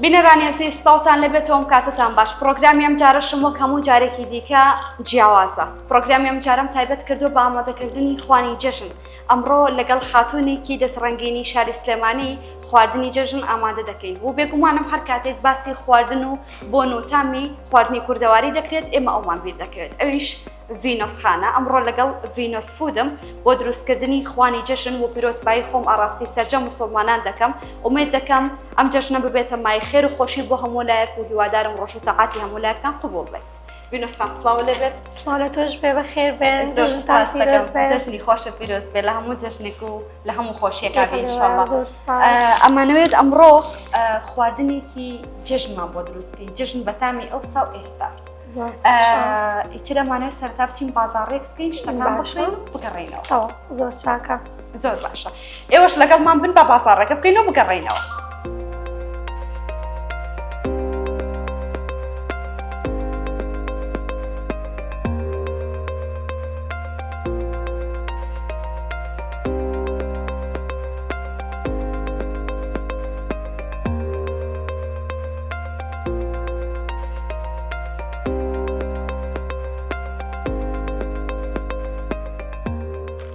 بینەرانی ئەزیز سڵاوتان لێبێتەوە ئەم کاتەتان باش پرۆگرامی ئەم جارەشم وەک هەموو جارێکی دیکە جیاوازە پرۆگرامی ئەم جارم تایبەت کردو بە ئامادەکردنی خوانی جەژن ئەمڕۆ لەگەڵ خاتوونێکی دەستڕەنگینی شاری سلێمانی خواردنی جەژن ئامادە دەکەین و بێگومانم هەر کاتێک باسی خواردن و بۆن و تامی خواردنی کوردەواری دەکرێت ئێمە ئەومان بیر دەکەوێت ئەویش ڤینۆس خانە ئەمڕۆ لەگەڵ ڤینۆس فودم بۆ دروستکردنی خوانی جەژن و پیرۆزبایی خۆم ئاڕاستی سەرجەم موسڵمانان دەکەم ئومێد دەکەم ئەم جەژنە ببێتە مایەی خێر و خۆشی بۆ هەموو لایەک و هیوادارم ڕۆژ و تەعاتی هەموو لایەکتان قبوڵ بێت ڤینۆس خان سڵاو لێ بێت. سڵاو لە تۆش بێ بەخێر بێن زۆر جەژنتان سپاس پیرۆز دەکەم بێ. جەژنی خۆشە پیرۆز بێ لە هەموو جەژنێک و لە هەموو خۆشیەکە بێ ان شاء اللە. زۆر سپاس. ئەمانەوێت ئەمڕۆ خواردنێکی جەژنمان بۆ دروست کەین جەژن بەتامی ئەوسا و ئێستا. زۆر ئیتر ئەمانەوێت سەرەتا بچین بازاڕێک بکەین شتەکان بکڕین و بگەڕێینەوە. تەواو زۆر چاکە. زۆر باشە ئێوەش لەگەڵمان بن با بازاڕەکە بکەین و بگەڕێینەوە.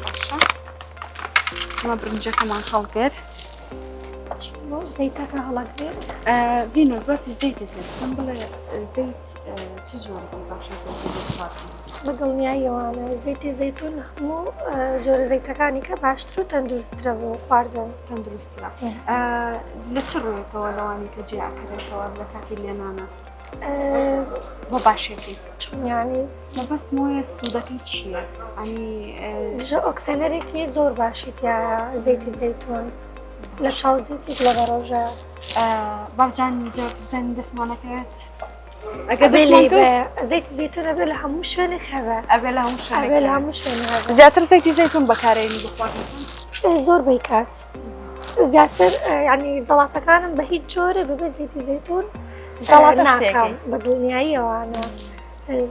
باشە ئەمە برنجەکەمان هەڵگر زەیتەکە هەڵەگرێت ڤینۆس باسی زەیتت کرد پێم بڵێ زەیت چ جۆرێکی باشە زەیتی بۆ خواردن بە دڵنیاییەوانە زەیتی زەیتون هەموو جۆرە زەیتەکانی کە باشتر و تەندروستترە بۆ خواردن تەندروستترە لە چ ڕوویەکەوە لەوانی کە جیا ئەکرێتەوە لە کاتی لێنانە بۆ باشێتی چۆن یانی مەبەستم ئەوەیە سوودەکەی چییە ئەنی دژە ئۆکسێنەرێکی زۆر باشی تایە زەیتی زەیتون لە چاو زەیتی لە بەڕۆژە باوجان بزانین دەستمانەکەوێت زەیتی زەیتون ئەبێ لە هەموو شوێنێک هەبێ ئەبێ لە هەموو شوێنێک ئەبێ لە هەموو شوێنێک هەبێ زیاتر زەیتی زەیتون بەکارێنی بۆ خواردنەکان زۆر بەی کات زیاتر ینی زەڵاتەکانم بە هیچ جۆرێ بەبێ زەیتی زەیتون زەڵاتە ناکەم بە دڵنیاییەوانە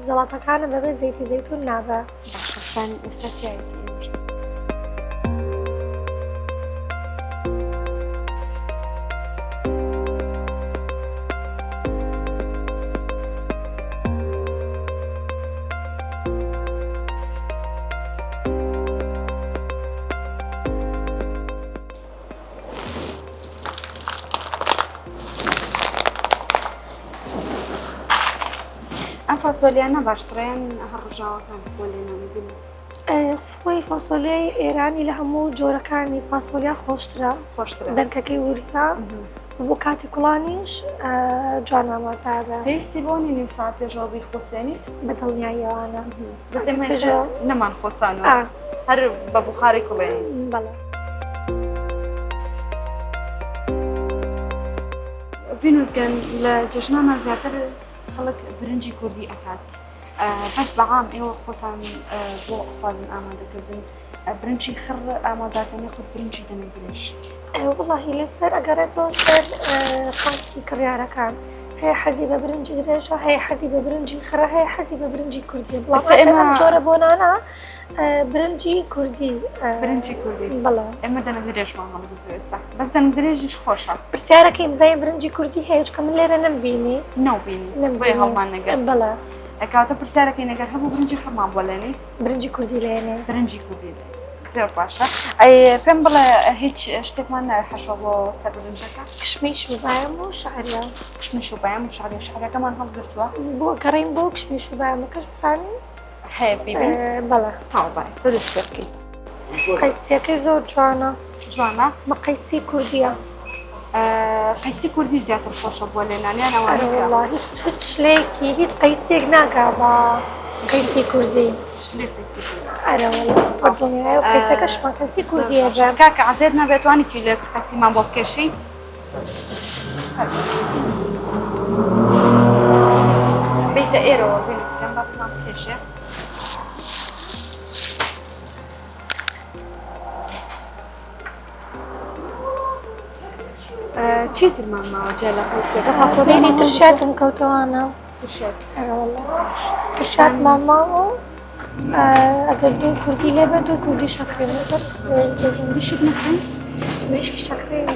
زەڵاتەکانم بەبێ زەیتی زەیتون نابە باشە ئێستا تیایەتی ئێمەش. ئەم فاسۆلیانە باشترە یان هەر ڕژاوەکان بۆ لێنانی بنووس؟ خۆی فاسۆلیای ئێرانی لە هەموو جۆرەکانی فاسۆلیا خۆشترە خۆشترە دەنکەکەی وردە بۆ کاتی کوڵانیش جوان ئامادە پێویستی بۆ نی نیو ساعت پێشەوە بیخوسێنیت بە دڵنیاییەوانە بەس ئێمە نەمان خۆسانەوە هەر بە بخاری کوڵێنی بەڵێ ڤینۆس گیان لە جەژنانە زیاتر خەڵک برنجی کوردی ئەکات بەس بەعام ئێوە خۆتان بۆ خواردن ئامادەکردن برنجی خڕ ئاماداکەن یاخود برنجی دەنک درێژ؟ وەڵاهی لەسەر ئەگەڕێتەوە سەر خواستی کڕیارەکان هەیە حەزی بە برنجی درێژە هەیە حەزی بە برنجی خڕە هەیە حەزی بە برنجی کوردیە بەڵام ئێستا ئێمە ئەم جۆرە بۆنانە برنجی کوردی برنجی کوردی بەڵێ ئێمە دەنک درێژمان هەڵگرتووە ئێستا بەس دەنک درێژیش خۆشە پرسیارەکەی بزانین برنجی کوردی هەیە چونکە من لێرە نەمبینی نەوبینی نەمبینی بۆیە هەڵمان نەگرت بەڵێ کەواتە پرسیارەکەی نەگەر هەبوو برنجی خڕمان بۆ لێنی برنجی کوردی لێنێ برنجی کوردی لێ زۆر باشە ئەی پێم بڵێ هیچ شتێکمان ناوێ حەشۆ بۆ سەر برنجەکە کشمیش و بایەم و شعریە کشمیش و بایەم و شعریە شعریەکەمان هەڵگرتووە بۆ گەڕین بۆ کشمیش و بایەمەکەش بزانین هەیە بیبین بەڵێ تاو با ئێستا دەست پێ بکەین قەیسیەکەی زۆر جوانە جوانە بە قەیسی کوردیە قەیسی کوردی زیاتر خۆشە بۆ لێنانیان ئەوانە وەڵا هیچ هیچ شلەیەکی هیچ قەیسێک ناگا بە قەیسی کوردی شلەی قەیسی کوردی ئەرە وەڵا بە دڵنیایەوە قەیسەکەشمان قەیسی کوردیە بە کاکە عەزێت نەبێت توانی کیلۆیەک قەیسیمان بۆ بکێشی بیتە ئێرەوە بێنە بکەم با بمان بکێشێ چی ترمان ماوە جیا لە قەیسیەکە فاسۆلیای ترشاتم کەوتەوانە ترشات ترشاتمان ماوە ئەگەر دوو کوردی لێ بە دوو کوردی شەکرێن بەس مریشک نەکەین مریشکی شەکرێن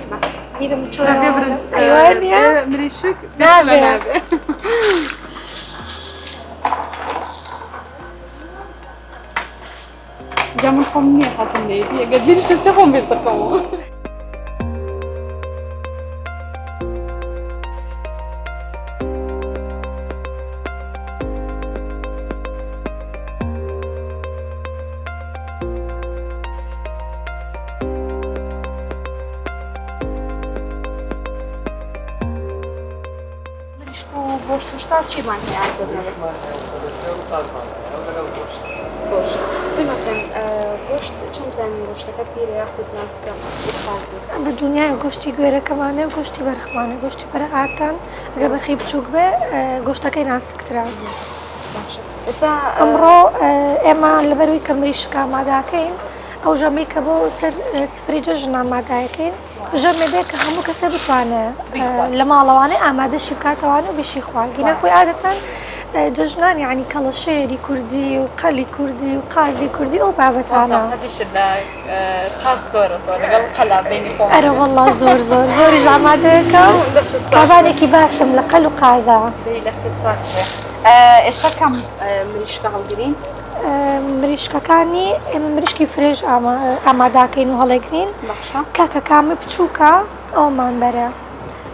بیرم چۆن ئەیوانە. مریشک نابێ نابێ. جا من خۆم نییە حەزم لێیەتی ئەگەر بیریشە چ خۆم بیر دەکەمەوە. مریشک و گۆشت و شتا چیمان هەیە ئازاد نەبێت؟ گۆشتمان هەیە و سەرەکە و قازمان هەیە ئەو لەگەڵ گۆشت. گۆشت بمەسەن گۆشت چۆن بزانین گۆشتەکە پیرە یاخود ناسکە بۆ خواردن؟ بە دڵنیایە گۆشتی گوێرەکەمانە و گۆشتی بەرخمانە گۆشتی بەرخ عادەتەن ئەگەر بەرخی بچووک بێ گۆشتەکەی ناسکترە. باشە ئێستا ئەمڕۆ ئێمە لەبەروی کە مریشک ئاماداکەین ئەو ژەمەی کە بۆ سەر سفرەی جەژن ئامادایەکەین ژەمێ بێ کە هەموو کەسێ بتوانێ لە ماڵەوانێ ئامادەشی بکاتەوانێ و بیشی خوا گینا خۆی عادەتەن جەژنان یعنی کەڵەشێری کوردی و قەلی کوردی و قازی کوردی ئەو بابەتانە حەزیشت لە قاز زۆرە تۆ لەگەڵ قەلا بینی خۆ ئەرە وەڵڵا زۆر زۆر زۆریش ئامادەکەم بابانێکی باشم لە قەل و قازا دەی لەشت ساغ بێ ئێستا کام مریشکە هەڵگرین؟ مریشکەکانی ئێمە مریشکی fresh ئاماداکەین و هەڵێگرین کاکە کامی بچووکە ئەومان بەرە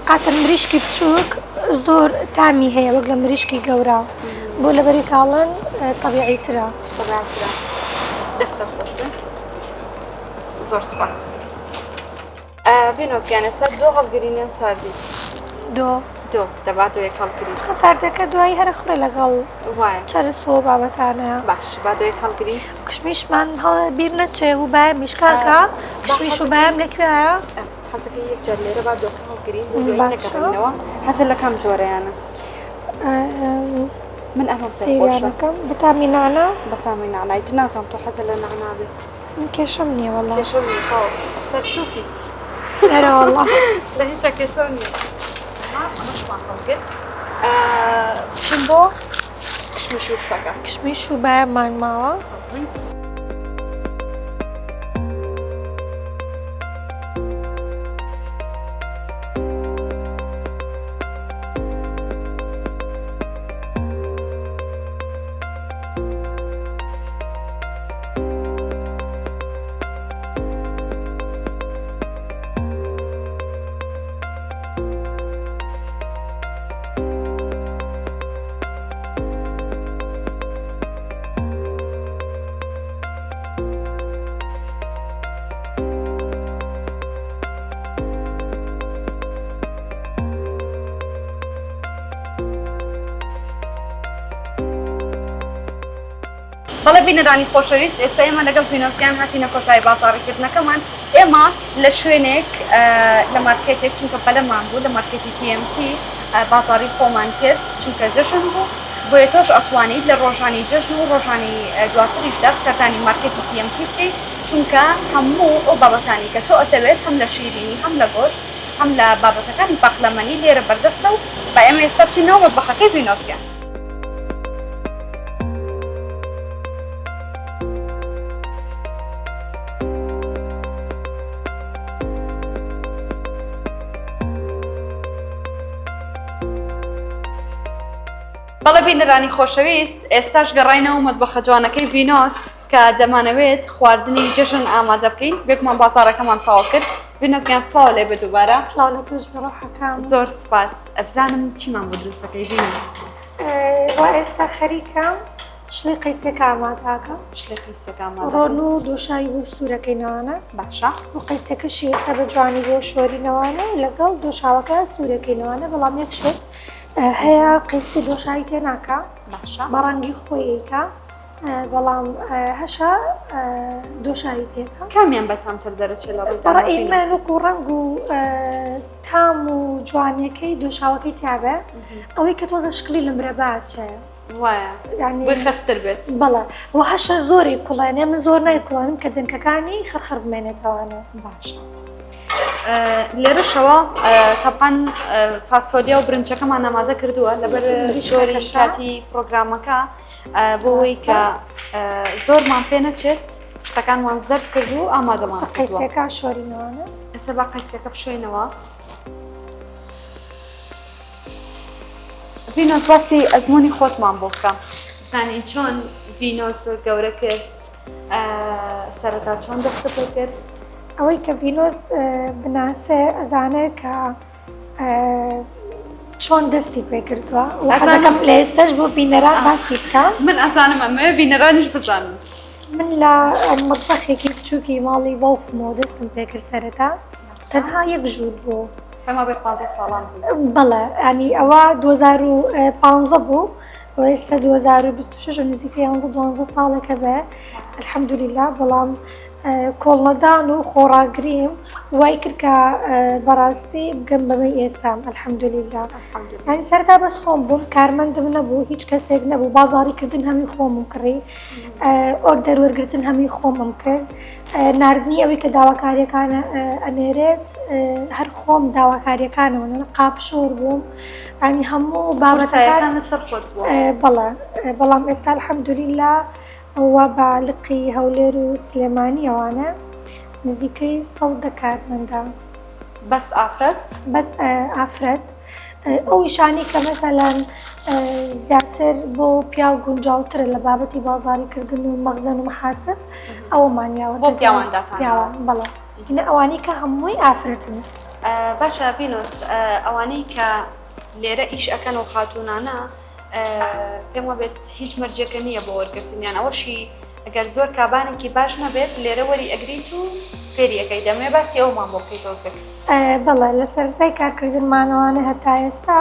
ئاتە مریشکی بچووک زۆر تامی هەیە وەک لە مریشکی گەورە بۆ لەبەری کاڵن تەبیعی ترە دەستە خۆش زۆر سپاس. بینۆز گیان ئێستا دۆ هەڵگرین یان ساردی؟ دۆ. دۆ دەبا دۆیەک هەڵگرین. چونکە ساردەکە دوایی هەرە خوڕێ لەگەڵ وایە چەرس و بابەتانە. باش با دۆیەک هەڵگرین. کشمیشمان بیر نەچێ و بایەمیش کاکە کشمیش و بایەم لەکوێیە؟ حەزەکەی یەک جار لێرە با دۆکە هەڵگرین بۆ دوایی نەگەڕێینەوە. حەزە لە کام جۆرەیانە؟ من ئەمەم پێ خۆشە. سەیریانەکەم بەتامی نەعنا. بەتامی نەعنا ئیتر نازانم تۆ حەزە لە نەعنا بێت. من کێشەم نییە وەڵا. کێشەو نییە تەواو سەرسوکیت. ئەرە وەڵا. لە هیچا کێشەو نییە. ئەمەشمان هەڵگرت بچین بۆ کشمیش و شتەکە. کشمیش و بایەممان ماوە. بەڵێ بینەرانی خۆشەویست ئێستا ئێمە لەگەڵ پینۆسیان هاتینە کۆتایی بازاڕیکردنەکەمان ئێمە لە شوێنێک لە مارکێتێک چونکە پەلەمان بوو لە مارکێتی TMT بازاڕی خۆمان کرد چونکە جەژن بوو بۆیە تۆش ئەتوانیت لە ڕۆژانی جەژن و ڕۆژانی دواتریشدا سەردانی مارکێتی TMT بکەیت چونکە هەموو ئەو بابەتانی کە تۆ ئەتەوێت هەم لە شیرینی هەم لە گۆشت هەم لە بابەتەکانی پاقلەمەنی لێرە بەردەستە و با ئێمە ئێستا بچینەوە مەتبەخەکەی ڤینۆسیان. بەڵێ بینەرانی خۆشەویست ئێستاش گەڕاینەوە مەتبەخە جوانەکەی ڤینۆس کە دەمانەوێت خواردنی جەژن ئامادە بکەین بێگومان بازاڕەکەمان تەواو کرد ڤینۆس گیان سڵاو لێ بێ دووبارە سڵاو لە تۆش بێ ڕۆحەکەم زۆر سپاس ئەبزانم چیمان بۆ دروستەکەی ڤینۆس وا ئێستا خەریکە شلەی قەیسەکە ئامادەکەم. شلەی قەیسەکە ئامادە. ڕۆن و دۆشاوی بۆ سوورەکەی نەوانە. باشە. و قەیسەکەشی ئێستا بە جوانی بۆ شۆرینەوانە و لەگەڵ دۆشاوەکە سوورەکەی نەوانە بەڵام یەک شت هەیە قەیسی دۆشاوی تێ ناکا. باشە. بە ڕەنگی خۆی ئەیکا بەڵام هەشە دۆشاوی تێکا. کامیان بەتامتر دەرەچێ لە ڕووی بە ڕەئی من وەکوو ڕەنگ و تام و جوانیەکەی دۆشاوەکەی تیابێ ئەوەی کە تۆزە شکلی لە مرەبا ئەچێ. وایە یعنی بۆی خەستتر بێت. بەڵێ و هەشە زۆری کوڵێنێ من زۆر نایکوڵێنم کە دەنکەکانی خڕخڕ بمێنێتەوانێ. باشە لێرەشەوە تەبعەن فاسۆلیا و برنجەکەمان ئامادە کردووە لەبەر زۆری کاتی پرۆگرامەکە بۆ ئەوەی کە زۆرمان پێ نەچێت شتەکانمان زەرد کرد و ئامادەمان قەیسەکە شۆرینەوانە ئێستا با قەیسەکە بشۆینەوە. ڤینۆس باسی ئەزموونی خۆتمان بۆ بکە بزانین چۆن ڤینۆس گەورە کرد سەرەتا چۆن دەستت پێ کرد؟ ئەوەی کە ڤینۆس بناسێ ئەزانێ کە چۆن دەستی پێ کردووە و حەزەکەم لە ئێستاش بۆ بینەران باسی بکەم. من ئەزانم ئەمەوێ بینەرانیش بزانن. من لە مەتبەخێکی بچووکی ماڵی باوکمەوە دەستم پێ کرد سەرەتا تەنها یەک ژوور بوو. پێم وابێ 15 ساڵان بووی. بەڵێ ینی ئەوە 2015 بوو ئەوە ئێستا 2026 نزیکەی 11 12 ساڵێکە بێ الحەمدولیلا بەڵام کۆڵنەدان و خۆڕاگریم وای کرد کە بەڕاستی بگەم بەمەی ئێستام الحمدللە یعنی سەرەتا بەس خۆم بووم کارمەندم نەبوو هیچ کەسێک نەبوو بازاڕی کردن هەمی خۆمم کڕی order وەرگرتن هەمی خۆمم کرد ناردنی ئەوەی کە داواکاریەکانە ئەنێرێت هەر خۆم داواکاریەکانەوە قاپشۆر بووم ینی هەموو بابەتەکان لەسەر خۆت بووە بەڵێ بەڵام ئێستا الحمدللە وا بە لقی هەولێر و سلێمانیەوانە نزیکەی 110 کارمەندە. بەس ئافرەت؟ بەس ئافرەت. ئەو ئیشانەی کە مەسەلەن زیاتر بۆ پیاو گونجاوترە لە بابەتی بازاڕی کردن و مەخزەن و محاسب ئەوەمان یاوە بۆ پیاوان داتان پیاوان بەڵێ ئینە ئەوانەی کە هەمووی ئافرەتن. باشە ڤینۆس ئەوانەی کە لێرە ئیش ئەکەن و خاتوونانە پێم وابێت هیچ مەرجێکە نییە بۆ وەرگرتنیان ئەوەشی ئەگەر زۆر کابانێکی باش نەبێت لێرە وەری ئەگریت و فێری ئەەکەی دەمێ باسی ئەومان بۆ بکەیت تۆزێک. بەڵێ لە سەرەتای کارکردنمانەوانە هەتا ئێستا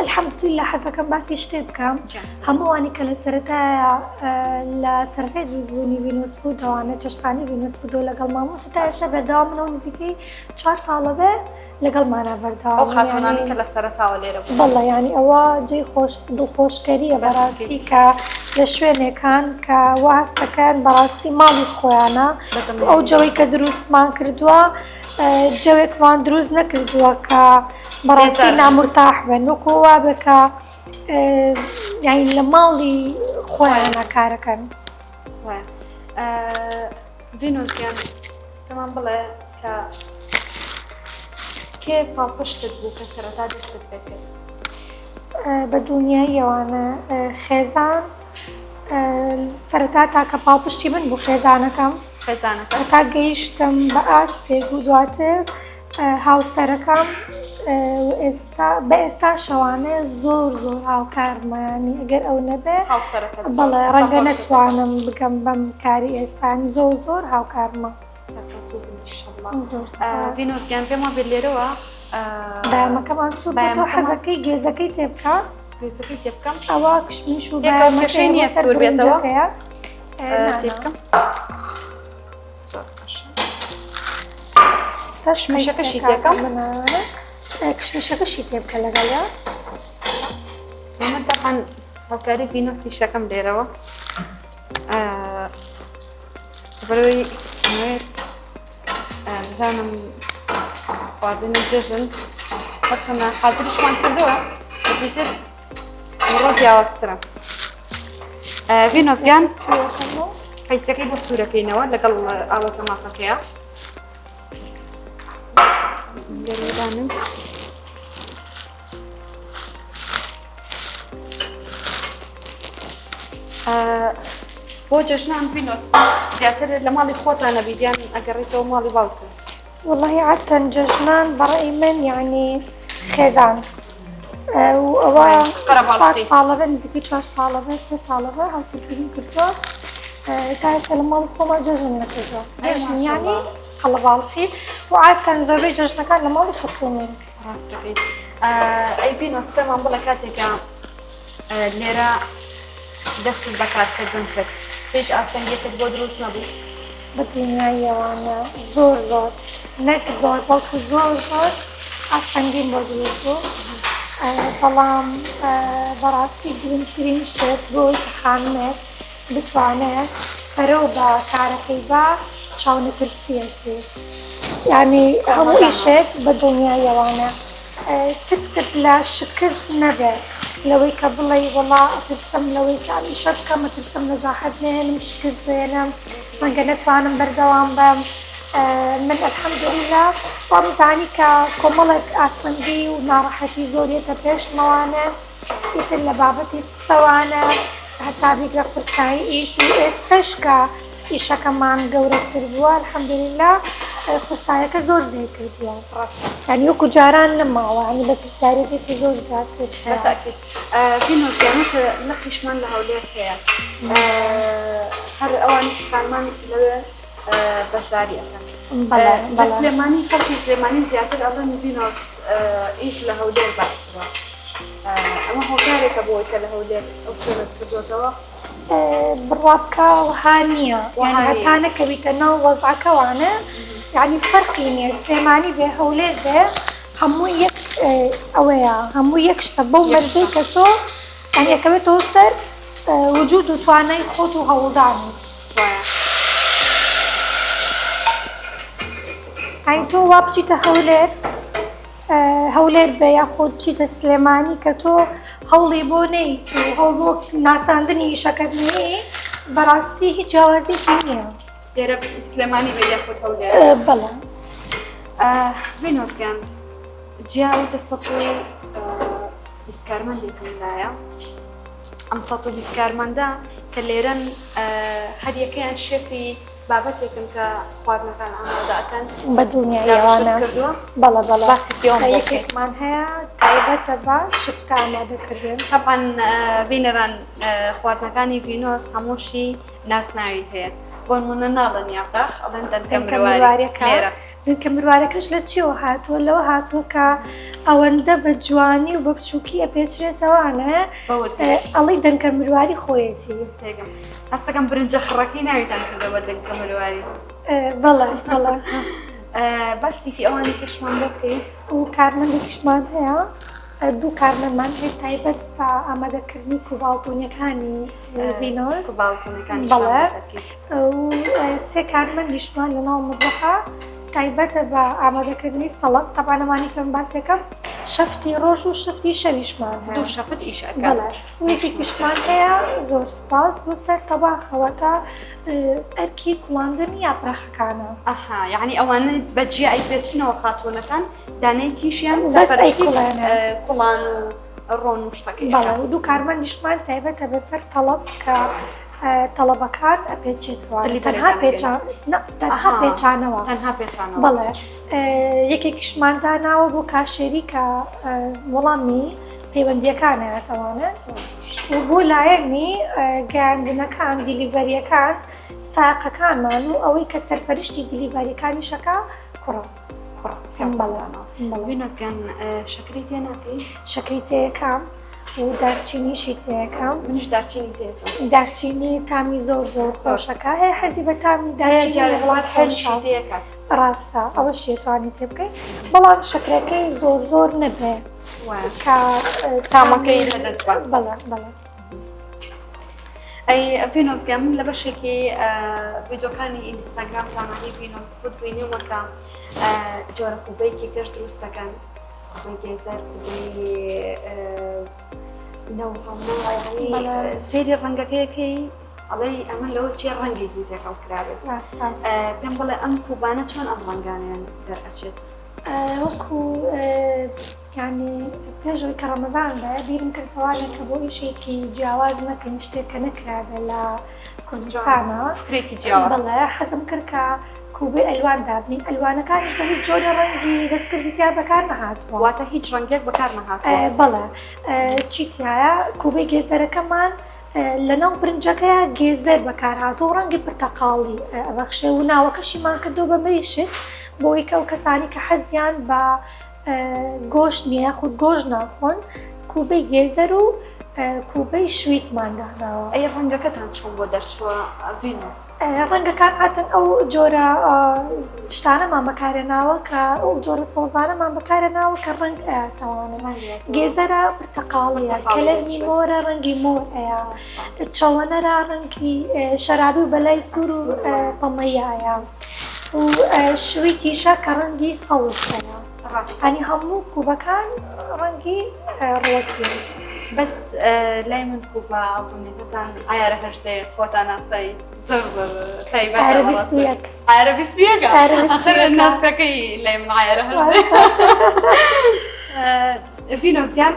الحمدلله حەزەکەم باسی شتێ بکەم هەمووانی کە لە سەرەتایە لە سەرەتای دروستبوونی ڤینۆس فودەوانە چێشتخانی ڤینۆس فودۆ لەگەڵ مامۆ هەتا ئێستا بەردەوامنەوە نزیکەی چوار ساڵە بێ لەگەڵمانا بەردەوام ئەو خاتوونانەی کە لە سەرەتاوە لێرە بوون. بەڵێ یانی ئەوە جێی خۆش دڵخۆشکەرییە بەڕاستی کە لە شوێنێکان کە وا هەست دەکەن بەڕاستی ماڵی خۆیانە ئەو جەوەی کە دروستمان کردووە جەوێکمان دروست نەکردووە کە بەڕاستی نامورتاح بن وەکو وابێ کە یانی لە ماڵی خۆیانە کارەکەن. ڤینۆس گیان پێمان بڵێ کە کێ پاڵپشتت بوو کە سەرەتا دەستت پێ کرد؟ بە دڵنیاییەوانە خێزان سەرەتا تاکە پاڵپشتی من بوو خێزانەکەم خێزانەکە هەتا گەیشتم بە ئاستێک و دواتر هاوسەرەکەم ئێستا بە ئێستا شەوانە زۆر زۆر هاوکارمانی ئەگەر ئەو نەبێ بەڵێ ڕەنگە نەتوانم بگەم بەم کاری ئێستان زۆر زۆر هاوکارمە. سەرکەوتوو بن ئیشەڵڵا. ڤینۆس گیان پێم وابێت لێرەوە بایەمەکەمان سوور بێت تۆ حەزەکەی گێزەکەی تێ بکە گێزەکەی تێ بکەم ئەوە کشمیش و بایەمەکەی نییە سوور بێتەوە تێ بکەم زۆر باشە کشمیشەکەشی تێکەم کشمیشەکەشی تێ بکە لەگەڵیا من تەبعەن هاوکاری ڤینۆسیشەکەم لێرەوە لەبەرئەوەی ئەمەوێت بزانم خواردنی جەژن هەرچەندە حازریشمان کردووە بەزیتر ئەمڕۆ جیاوازترە ڤینۆس گیان قەیسەکەی بۆ سوورەکەینەوە لەگەڵ ئاوە تەماتەکەیە لێرەدانم بۆ جەژنان ڤینۆس زیاتر لە ماڵی خۆتان نەبیت یان ئەگەڕێتەوە ماڵی باوکت؟ وەڵاهی عادەتەن جەژنان بەڕەئی من یعنی خێزان و ئەوە چوار ساڵە بێ نزیکەی چوار ساڵە بێ سێ ساڵە بێ هاوسەرگیریم کردووە تا ئێستا لە ماڵی خۆمان جەژن نەکردووە جەژن یعنی قەڵەباڵخی و عادەتەن زۆربەی جەژنەکان لە ماڵی خەسوومین. ڕاست دەکەیت ئەی ڤینۆس پێمان بڵێ کاتێکە لێرە دەستت بە کارکردن کرد هیچ ئاستەنگێکت بۆ دروست نەبوو؟ بە دڵنیاییەوانە زۆر زۆر نەک زۆر بەڵکو زۆر زۆر ئاستەنگیم بۆ دروست بوو بەڵام بەڕاستی گرنگترین شت بۆ ئەوەی کە خانمێک بتوانێ پەرە بە کارەکەی با چاونەترسیەتی یانی هەموو ئیشێک بە دڵنیاییەوانە ترست لە شکست نەبێ لەوەی کە بڵێی وەڵا ئەترسم لەوەی کە ئەم ئیشە بکەم ئەترسم نەجاحەت نەهێنم شکست بهێنم ڕەنگە نەتوانم بەردەوام بم من الحمدللە وامزانی کە کۆمەڵێک ئاستەنگی و ناڕەحەتی زۆر یەتە پێشمەوانێ. ئیتر لە بابەتی قسەوانە هەتا بیگرە قورسایی ئیش و ئێستەش کە ئیشەکەمان گەورەتر بووە الحمدللە قورسایەکە زۆر زیاد کردووە ڕاستە یعنی وەکو جاران نەماوە یعنی بەرپرسیارێتێکی زۆر زیاتر هەیە. بەتەئکید فینۆس گیان وت لقیشمان لە هەولێر هەیە هەر ئەوانیش خانمان لەوێ بەشداری ئەکەن بەڵێ لە بەڵێ. سلێمانی خەڵکی سلێمانی زیاتر ئەڵێن ڤینۆس ئیش لە هەولێر باشترە ئەمە هۆکارێکە بۆ ئەوەی کە لە هەولێر ئەو شوێنەت کردۆتەوە؟ بڕوا بکە وەها نییە یانی هەتا نەکەویتە ناو وەزعەکەوانە یانی فەرقی نییە سلێمانی بێ هەولێر بێ هەموو یەک ئەوەیە هەموو یەک شتە بەو مەرجەی کە تۆ یانی ئەکەوێتەوە سەر وجود و توانای خۆت و هەوڵدانی یانی تۆ وا بچیتە هەولێر هەولێر بێ یاخود بچیتە سلێمانی کە تۆ هەوڵی بۆ نەیت و هەوڵ بۆ ناساندنی ئیشەکەت نەیەی بەڕاستی هیچ جیاوازیەکی نییە. لێرە سلێمانی بێ یاخود هەولێر؟ بەڵێ. ڤینۆس گیان جیا وتە 120 کارمەندێکم لایە ئەم 120 کارمەندە کە لێرەن هەریەکەیان شێفی بابەتێکن کە خواردنەکان ئامادە ئەکەن. بە دڵنیاییەوانە. دابەشت کردووە؟ بەڵێ بەڵێ. باسی پێوەم بۆ بکەی. یەکێکمان هەیە تایبەتە بە شفتە ئامادەکردن. تەبعەن بینەران خواردنەکانی ڤینۆس هەمووشی نازناوی هەیە بۆ نموونە ناڵێن یاپراخ ئەڵێن دەنکە مرواری لێرە. دەنکە مروارەکەش لە چیەوە هاتووە؟ لەوە هاتووە کە ئەوەندە بە جوانی و بە بچووکی ئەپێچرێتەوانە ئەڵێی دەنکە مرواری خۆیەتی. تێگەم. هەستەکەم برنجە خڕەکەی ناویتان کردووە بە دەنکە مرواری. بەڵێ بەڵێ. باسێکی ئەوانی کەشمان بۆ بکەی. و کارمەندێکیشمان هەیە دوو کارمەندمان هەیە تایبەت بە ئامادەکردنی کوباڵتونیەکانی ڤینۆس. کوباڵتونەکانیشمان بەڵێ. بۆ دەکەیت. و سێ کارمەندیشمان لەناو مەتبەخە تایبەتە بە ئامادەکردنی سەڵەت تەبعەن ئەمانەی کە من باسێکەم شەفتی ڕۆژ و شەفتی شەویشمان هەیە دوو شەفت ئیش ئەکەن. بەڵێ و یەکێکیشمان هەیە زۆر سوپاس بۆ سەر تەباخەوەتە ئەرکی کوڵاندنی یاپراخەکانە. ئەها یەعنی ئەوانە بە جیا ئەیپێچنەوە خاتوونەکان دانەیەکیشیان بەس سەرپەرشتی ئەیکوڵێنن. کوڵان و ڕۆن و شتەکەی بەڵێ ئەکات. و دوو کارمەندیشمان تایبەتە بەسەر تەڵەب کە تەڵەبەکان ئەپێچێتەوە تەنها پێچا تەنها پێچانەوە تەنها پێچانەوە بەڵێ یەکێکیشمان داناوە بۆ کاشێری کە وەڵامی پەیوەندیەکانە ئەتوانێ و بۆ لایەنی گەیاندنەکان delivery یەکان ساقەکانمان و ئەوەی کە سەرپەرشتی delivery یەکانیشەکە کوڕە کوڕە ڤینۆسگان شەکری تێ ناکەی؟ شەکری تێیەکەم و دارچینیشی تێیەکەم. منیش دارچینی تێیەکەم. دارچینی تامی زۆر زۆر خۆشەکە هەیە حەزی بە تامی دارچینی وڵات خۆشە تێکات. ڕاستە ئەوەشی توانی تێ بکەی بەڵام شەکرەکەی زۆر زۆر نەبێ کە تامەکەی لەدەست بە. بەڵێ بەڵێ. ئەی ڤینۆس گیان من لە بەشێکی ڤیدۆکانی ئینستاگرام تانانی ڤینۆس فود بینیومە کە جۆرە کوبەیەکی کەش دروست دەکەن کوبەی گێزەر کوبەی نەوهەڵنەوە سەیری ڕەنگەکەیەکەی ئەڵێی ئەمە لەوە چیە ڕەنگێکی تێکەڵ کرابێت پێم بڵێ ئەم کوبانە چۆن ئەم ڕەنگانیان دەرئەچێت وەکو یانی پێش ئەوەی کە ڕەمەزان بێ بیرم کردەوە کە بۆ ئیشێکی جیاواز نەکەین شتێک کە نەکرابێ لە کوردستانە فکرێکی جیاواز بەڵێ حەزم کرد کە کوبەی ئەلوان دابنین ئەلوانەکانیش بە هیچ جۆرە ڕەنگی دەستکردی تیا بەکار نەهاتووە واتە هیچ ڕەنگێک بەکار نەهاتووە بەڵێ چی تایە کوبەی گێزەرەکەمان لەناو برنجەکەیا گێزەر بەکارهاتووە و ڕەنگی پرتەقاڵی ئەبەخشێ و ناوەکەشیمان کردووە بە مریشک بۆ ئەوەی کە ئەو کەسانی کە حەزیان بە گۆشت نییە یاخود گۆشت ناخۆن کوبەی گێزەر و کوبەی شویتمان داناوە. ئەی ڕەنگەکەتان چۆن بۆ دەرچووە ڤینۆس؟ ڕەنگەکان هاتن ئەو جۆرە شتانەمان بەکارهێناوە کە ئەو جۆرە سەوزانەمان بەکارهێناوە کە ڕەنگ ئەیاتەوانە گێزەرە پرتەقاڵیە کەلەرمی مۆرە ڕەنگی مۆر ئەیا چەوەنەرە ڕەنگی شەرابی و بەلای سوور و پەمەیە ئەیا و شویتیشە کە ڕەنگی سەوز ئەیا ڕاستانی هەموو کوبەکان ڕەنگی ڕوەکی. بەس لای من کوبە ئاڵتونیەکەتان عەیارە هەژدەیە خۆتان ئاسایی زۆر زۆر تایبەتە عەیارە بەڕاستی. 21. عەیارە 21 عەیارە بیست و ئاخر یەکە. ناسکەکەی لای من عەیارە هەژدەیە. ڤینۆس گیان.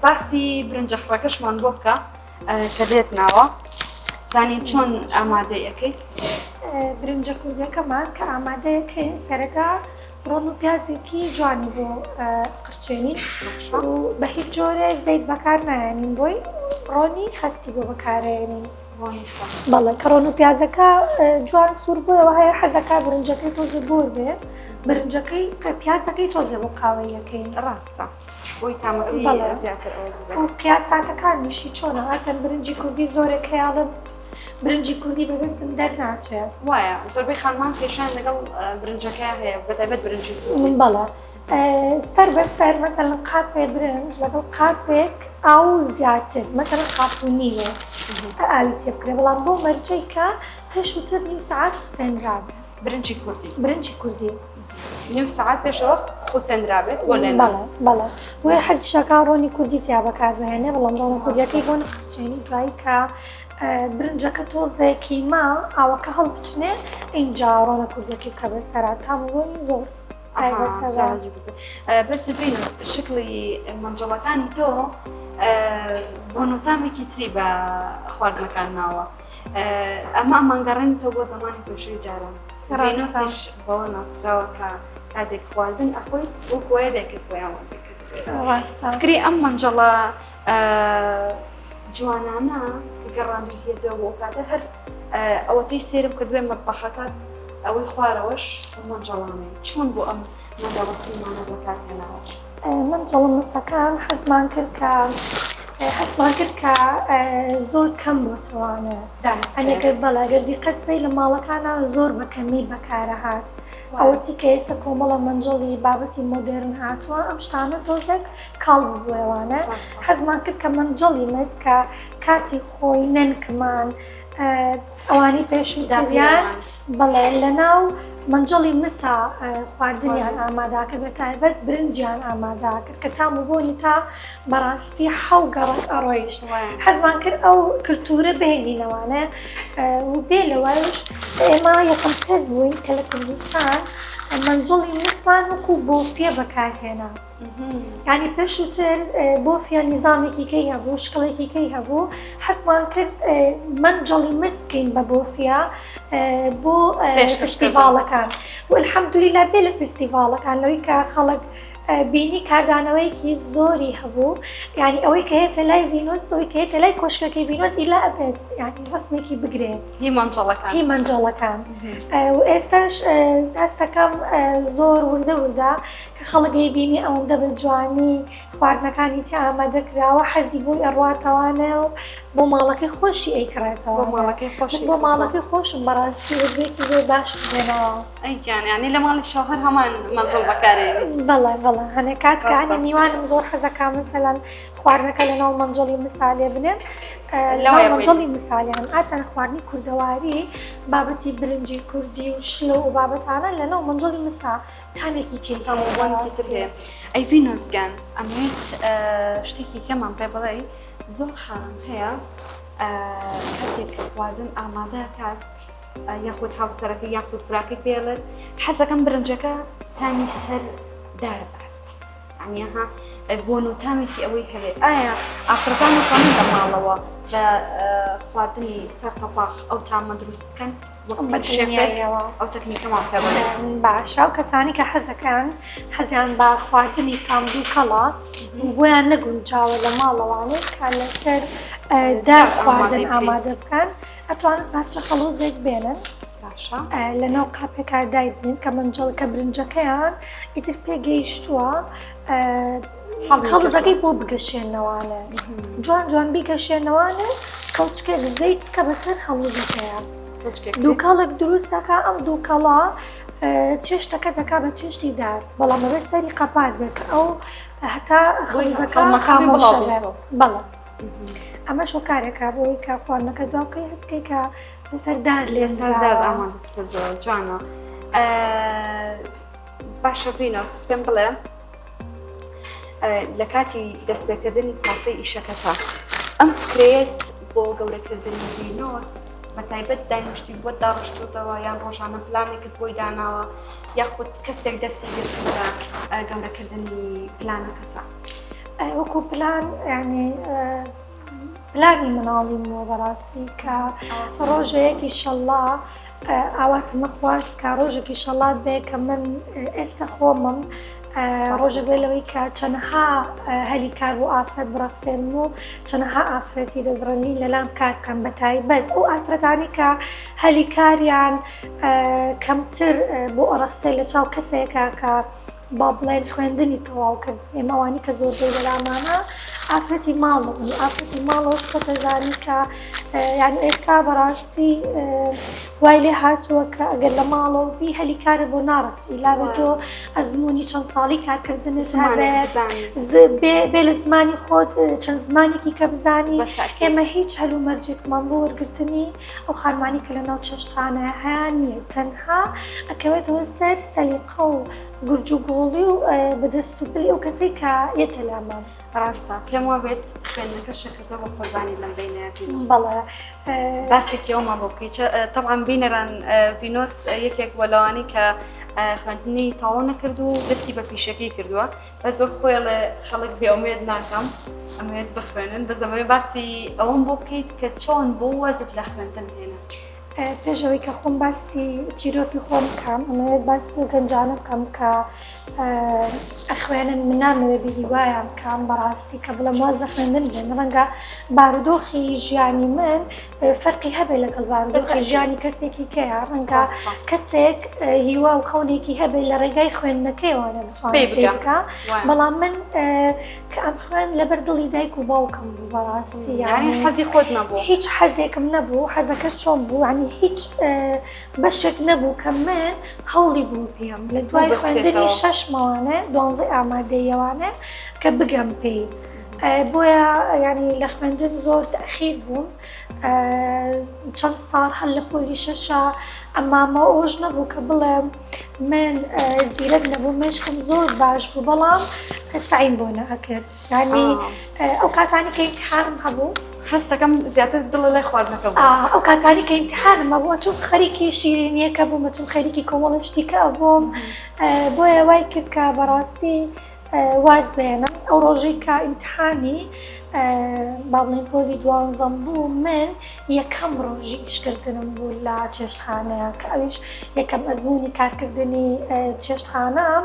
باسی برنجە خڕەکەشمان بۆ بکە کە دێت ناوە زانین چۆن ئامادەی ئەەکەی برنجە کوردەکەمان کە ئامادەیەکەین سەرەتا ڕۆن و پیازێکی جوانی بۆ قرچێنین و بە هیچ جۆرێ زەیت بەکار نایەنین بۆی ڕۆنی خەستی بۆ بەکارێنین بەڵێ کە ڕۆن و پیازەکە جوان سوور بووەوە هەیە حەزەکە برنجەکەی تۆزێ بۆر بێ برنجەکەی پیازەکەی تۆزێ بۆ قاوەیەکەی ڕاستە بۆی تامەکەی زیاتر و قیاساتەکانیشی چۆنە هاتن برنجی کوردی زۆرێک هەیەڵم برنجی کوردی بەدەستم دەرناچێ. وایە زۆربەی خانمان کێشەیان لەگەڵ برنجەکە هەیە بەتایبەت برنجی کوردی. بەڵێ سەر بە سەر مەسەلەن قاپێ برنج لەگەڵ قاپێک ئاو زیاتر مەسەلەن قاپ و نیوێک ئاوی تێ بکرێ بەڵام بۆ مەرجەی کە پێشووتر نیو سەعات خوسێنرابێ. برنجی کوردی. برنجی کوردی. نیو سەعات پێشەوە خوسێنرابێت بۆ لێنان. بەڵێ بەڵێ بۆیە حەزیشەکا ڕۆنی کوردی تیا بەکاربهێنێ بەڵام ڕۆنە کوردیەکەی بۆ نەقرچێنی دوایی کە برنجەکە تۆزێکی ما ئاوەکە هەڵبچنێ ئینجا ڕۆنە کوردەکەی بکە بەسەرا تام و بۆنی زۆر تایبەت هەبێ. بەس ڤینوس شکڵی مەنجەڵەکانی تۆ بۆن و تامێکی تری بە خواردنەکان ناوە ئەمە ئەمانگەڕێنێتەوە بۆ زەمانی پێشووی جاران ڤینوسیش بەوە ناسراوە کە کاتێک خواردن ئەخۆیت وەک وایە دایکت بۆی ئامادەی کردبێت. ڕاستە. فکری ئەم مەنجەڵە جوانانە کە گەڕاندوویتیەتەوە بۆ ئەو کاتە هەر ئەوەتەی سێرم کردوێ مەتبەخەکەت ئەوەی خوارەوەش مەنجەڵانەی چۆن بۆ ئەم مەنجەڵە سیمانە بەکارهێناوە؟ مەنجەڵە مسەکان حەزمان کرد کە حەزمان کرد کە زۆر کەم بۆتەوانە ئەگەر بەڵێ گەر دیقەت بەی لە ماڵەکانە زۆر بە کەمی بەکارەهات ئەوەتی کە ئێستا کۆمەڵە مەنجەڵی بابەتی مۆدێرن هاتووە ئەم شتانە تۆزێک کاڵ ببووەوانە حەزمان کرد کە مەنجەڵی مس کە کاتی خۆی نەنکمان ئەوانەی پێشووتریان بەڵێ لەناو مەنجەڵی مسا خواردنیان ئاماداکرد بە تایبەت برنجیان ئاماداکرد کە تام و بۆنی تا بەڕاستی حەو گەڕک ئەڕۆیشت حەزمان کرد ئەو کللتورە بهێنینەوانە و بێ لەوەش ئێمە یەکەم کەس بووین کە لە کوردستان مەنجەڵی مسمان وەکو بۆفیە بەکارهێنا. یانی پێشووتر بۆفیە نیزامێکی کەی هەبوو شکڵێکی کەی هەبوو حەزمان کرد مەنجەڵی مس بکەین بە بۆفیە بۆ فستیڤاڵەکان و الحەمدولیلا بێ لە فستیڤاڵەکان لەوەی کە خەڵک بینی کاردانەوەیەکی زۆری هەبوو یعنی ئەوەی کە هێتە لای ڤینۆس ئەوەی کە هێتە لای کۆشکەکەی ڤینۆس ئیلا ئەبێت یعنی ڕسمێکی بگرێ هی مەنجەڵەکان هی مەنجەڵەکان و ئێستاش هەستەکەم زۆر وردە وردە کە خەڵک ئەیبینی ئەوەندە بە جوانی خواردنەکانی تیا ئامادە کراوە حەزی بۆی ئەڕواتەوانە و بۆ ماڵەکەی خۆشی ئەیکڕێتەوە. بۆ ماڵەکەی خۆشی بۆ ماڵەکەی خۆشم بەڕاستی وجبەیەکی زۆر باشم هێناوە. ئەی گیان یانی لە ماڵی شەو هەر هەمان مەنزڵ بەکارێنی؟ بەڵێ بەڵێ هەنێ کات کە هەنێ میوانم زۆر حەزەکا مەسەلەن خواردنەکە لەناو مەنجەڵی مسا لێ بنێم لەناو مەنجەڵی مسالیان ئاتەن خواردنی کوردەواری بابەتی برنجی کوردی و شلە و بابەتانە لەناو مەنجەڵی مسا تامێکی کەی هەیە بۆنێکی تر هەیە. ئەی ڤینۆس گیان ئەمەوێت شتێکی کەمان پێ بڵێی زۆر خانم هەیە کاتێک خواردن ئامادە کات یاخود هاوسەرەکە یاخود براکەی پێڵێت حەزەکەم برنجەکە تامی سەر دار بات ئەنیها بۆن و تامێکی ئەوەی هەبێت ئایا ئافرەتان دەتوانن لە ماڵەوە لە خواردنی سەر تەپاخ ئەو تامە دروست بکەن؟ ئەو تەکنیکەمان پێ بڵێ. باشە ئەو کەسانی کە حەزەکەن حەزیان بە خواردنی تام دووکەڵە بۆیان نەگونجاوە لە ماڵەوانێ کە لەسەر دار خواردن ئامادە بکەن ئەتوانن پارچە خەڵوزێک بێنن باشە لەناو قاپێکا دایبنێن کە مەنجەڵ کە برنجەکەیان ئیتر پێگەیشتووە خەڵوزەکەی بۆ بگەشێنەوانە جوان جوان بیگەشێنەوانە کەوچکێک زەیت بکە بەسەر خەڵوزەکەیە دووکەڵێک دروست دەکا ئەم دووکەڵە چێشتەکە دەکا بە چێشتی دار بەڵام ئەبێ سەری قەپات بێت کە ئەو هەتا خەڵوزەکە خامۆشە بێت بەڵێ ئەمەش هۆکارێکە بۆی کە خواردنەکە دوا بکەی هەستکەی کە لەسەر دار لەسەر دار ئامادەت کردووە جوانە باشە ڤینۆس پێم بڵێ لە کاتی دەستپێکردنی پرۆسەی ئیشەکەتە ئەم فکرەیەت بۆ گەورەکردنی ڤینۆس بە تایبەت دانیشتی بۆت داڕشتوتەوە یان ڕۆژانە پلانێکت بۆی داناوە یاخود کەسێک دەستی گرتووە گەورەکردنی پلانەکەتە؟ وەکو پلان یانی پلانی مناڵیم بووە بەڕاستی کە ڕۆژێک ئیشەڵڵا ئاواتمە خواست کە ڕۆژێک ئیشەڵڵا بێ کە من ئێستا خۆمم ڕۆژە بێ لەوەی کە چەنەها هەلی کار بۆ ئافرەت بڕەخسێنم و چەنەها ئافرەتی دەستڕەنگین لەلام کار بکەن بە تایبەت ئەو ئافرەتانی کە هەلی کاریان کەمتر بۆ ئەڕەخسێ لە چاو کەسێکە کە با بڵێن خوێندنی تەواو کرد ئێمە ئەوانی کە زۆربەی لەلامانە ئافرەتی ماڵەوەن ئافرەتی ماڵەوەش خۆتەزانی کە یعنی ئێستا بەڕاستی وای لێ هاتووە کە ئەگەر لە ماڵەوە بی هەلی کارە بۆ ناڕەخسی لابێ تۆ ئەزمموی چەند ساڵی کارکردن بێ لە زمانی خۆت چەند زمانێکی کە بزانی ئێمە هیچ هەلومەرجێکمان بۆ وەرگرتنی ئەو خانمانی کە لە ناو چێشتخانە هەیان نییە تەنها ئەکەوێتەوە سەر سەلیقە و گورج و گۆڵی و بەدەست و پلی ئەو کەسەی کە یەتە لامان. ڕاستە پێم وابێت خوێندنەکەشە کردووە بە قوربانی لەم بەینە ڤینۆس. بەڵێ باسێکی ئەومان بۆ بکەیت تەبعەن بینەران ڤینۆس یەکێک بووە لەوانەی کە خوێندنی تەواو نەکرد و دەستی بە پیشەکەی کردووە بەس وەک خۆی ئەڵێ خەڵک بێ ئومێد ناکەم ئەمەوێت بخوێنن بەس ئەمەوێت باسی ئەوەم بۆ بکەیت کە چۆن بۆ وازت لە خوێندن هێنا. پێش ئەوەی کە خۆم باسی چیرۆکی خۆم بکەم ئەمەوێت باسی ئەو گەنجانە بکەم کە ئەخوێنن من نامەوێت بە هیوایان بکەم بەڕاستی کە بڵێم واز لە خوێندن بێن ڕەنگە بارودۆخی ژیانی من فەرقی هەبێت لەگەڵ بارودۆخی ژیانی کەسێکی کەیە ڕەنگە کەسێک هیوا و خەونێکی هەبێت لە ڕێگای خوێندنەکەیەوە بتوانێت پێی بگا بەڵام من کە ئەم خوێن لەبەر دڵی دایک و باوکم بوو بەڕاستی یعنی حەزی خۆت نەبوو هیچ حەزێکم نەبوو حەزەکە چۆن بوو ینی هیچ بەشێک نەبوو کە من هەوڵی بوو پێم لە دوای خوێندنی شەش ماوانە دوانزەی ئامادەیەوانە کە بگەم پێی بۆیە ینی لە خوێندن زۆر تەخیر بووم چەند ساڵ هەر لە پۆلی شەشە ئەمامە ئەوەش نەبوو کە بڵێم من زیرەک نەبوو مێشکم زۆر باش بوو بەڵام سەعیم بۆ نەئەکرد یعنی ئەو کاتانی کە ئیمتحانم هەبوو هەستەکەم زیاتر دڵە لای خواردنەکە بوو ئەو کاتانی کە ئیمتحانم هەبوو چون خەریکی شیرینیەکە بووم چون خەریکی کۆمەڵە شتی کە ئەبووم بۆیە وای کرد کە بەڕاستی واز بێنم ئەو ڕۆژەی کە ئیمتحانی با بڵێین پۆلی دوانزەم بوو من یەکەم ڕۆژی ئیشکردنم بوو لە چێشتخانەیە کە ئەویش یەکەم ئەزموونی کارکردنی چێشتخانەم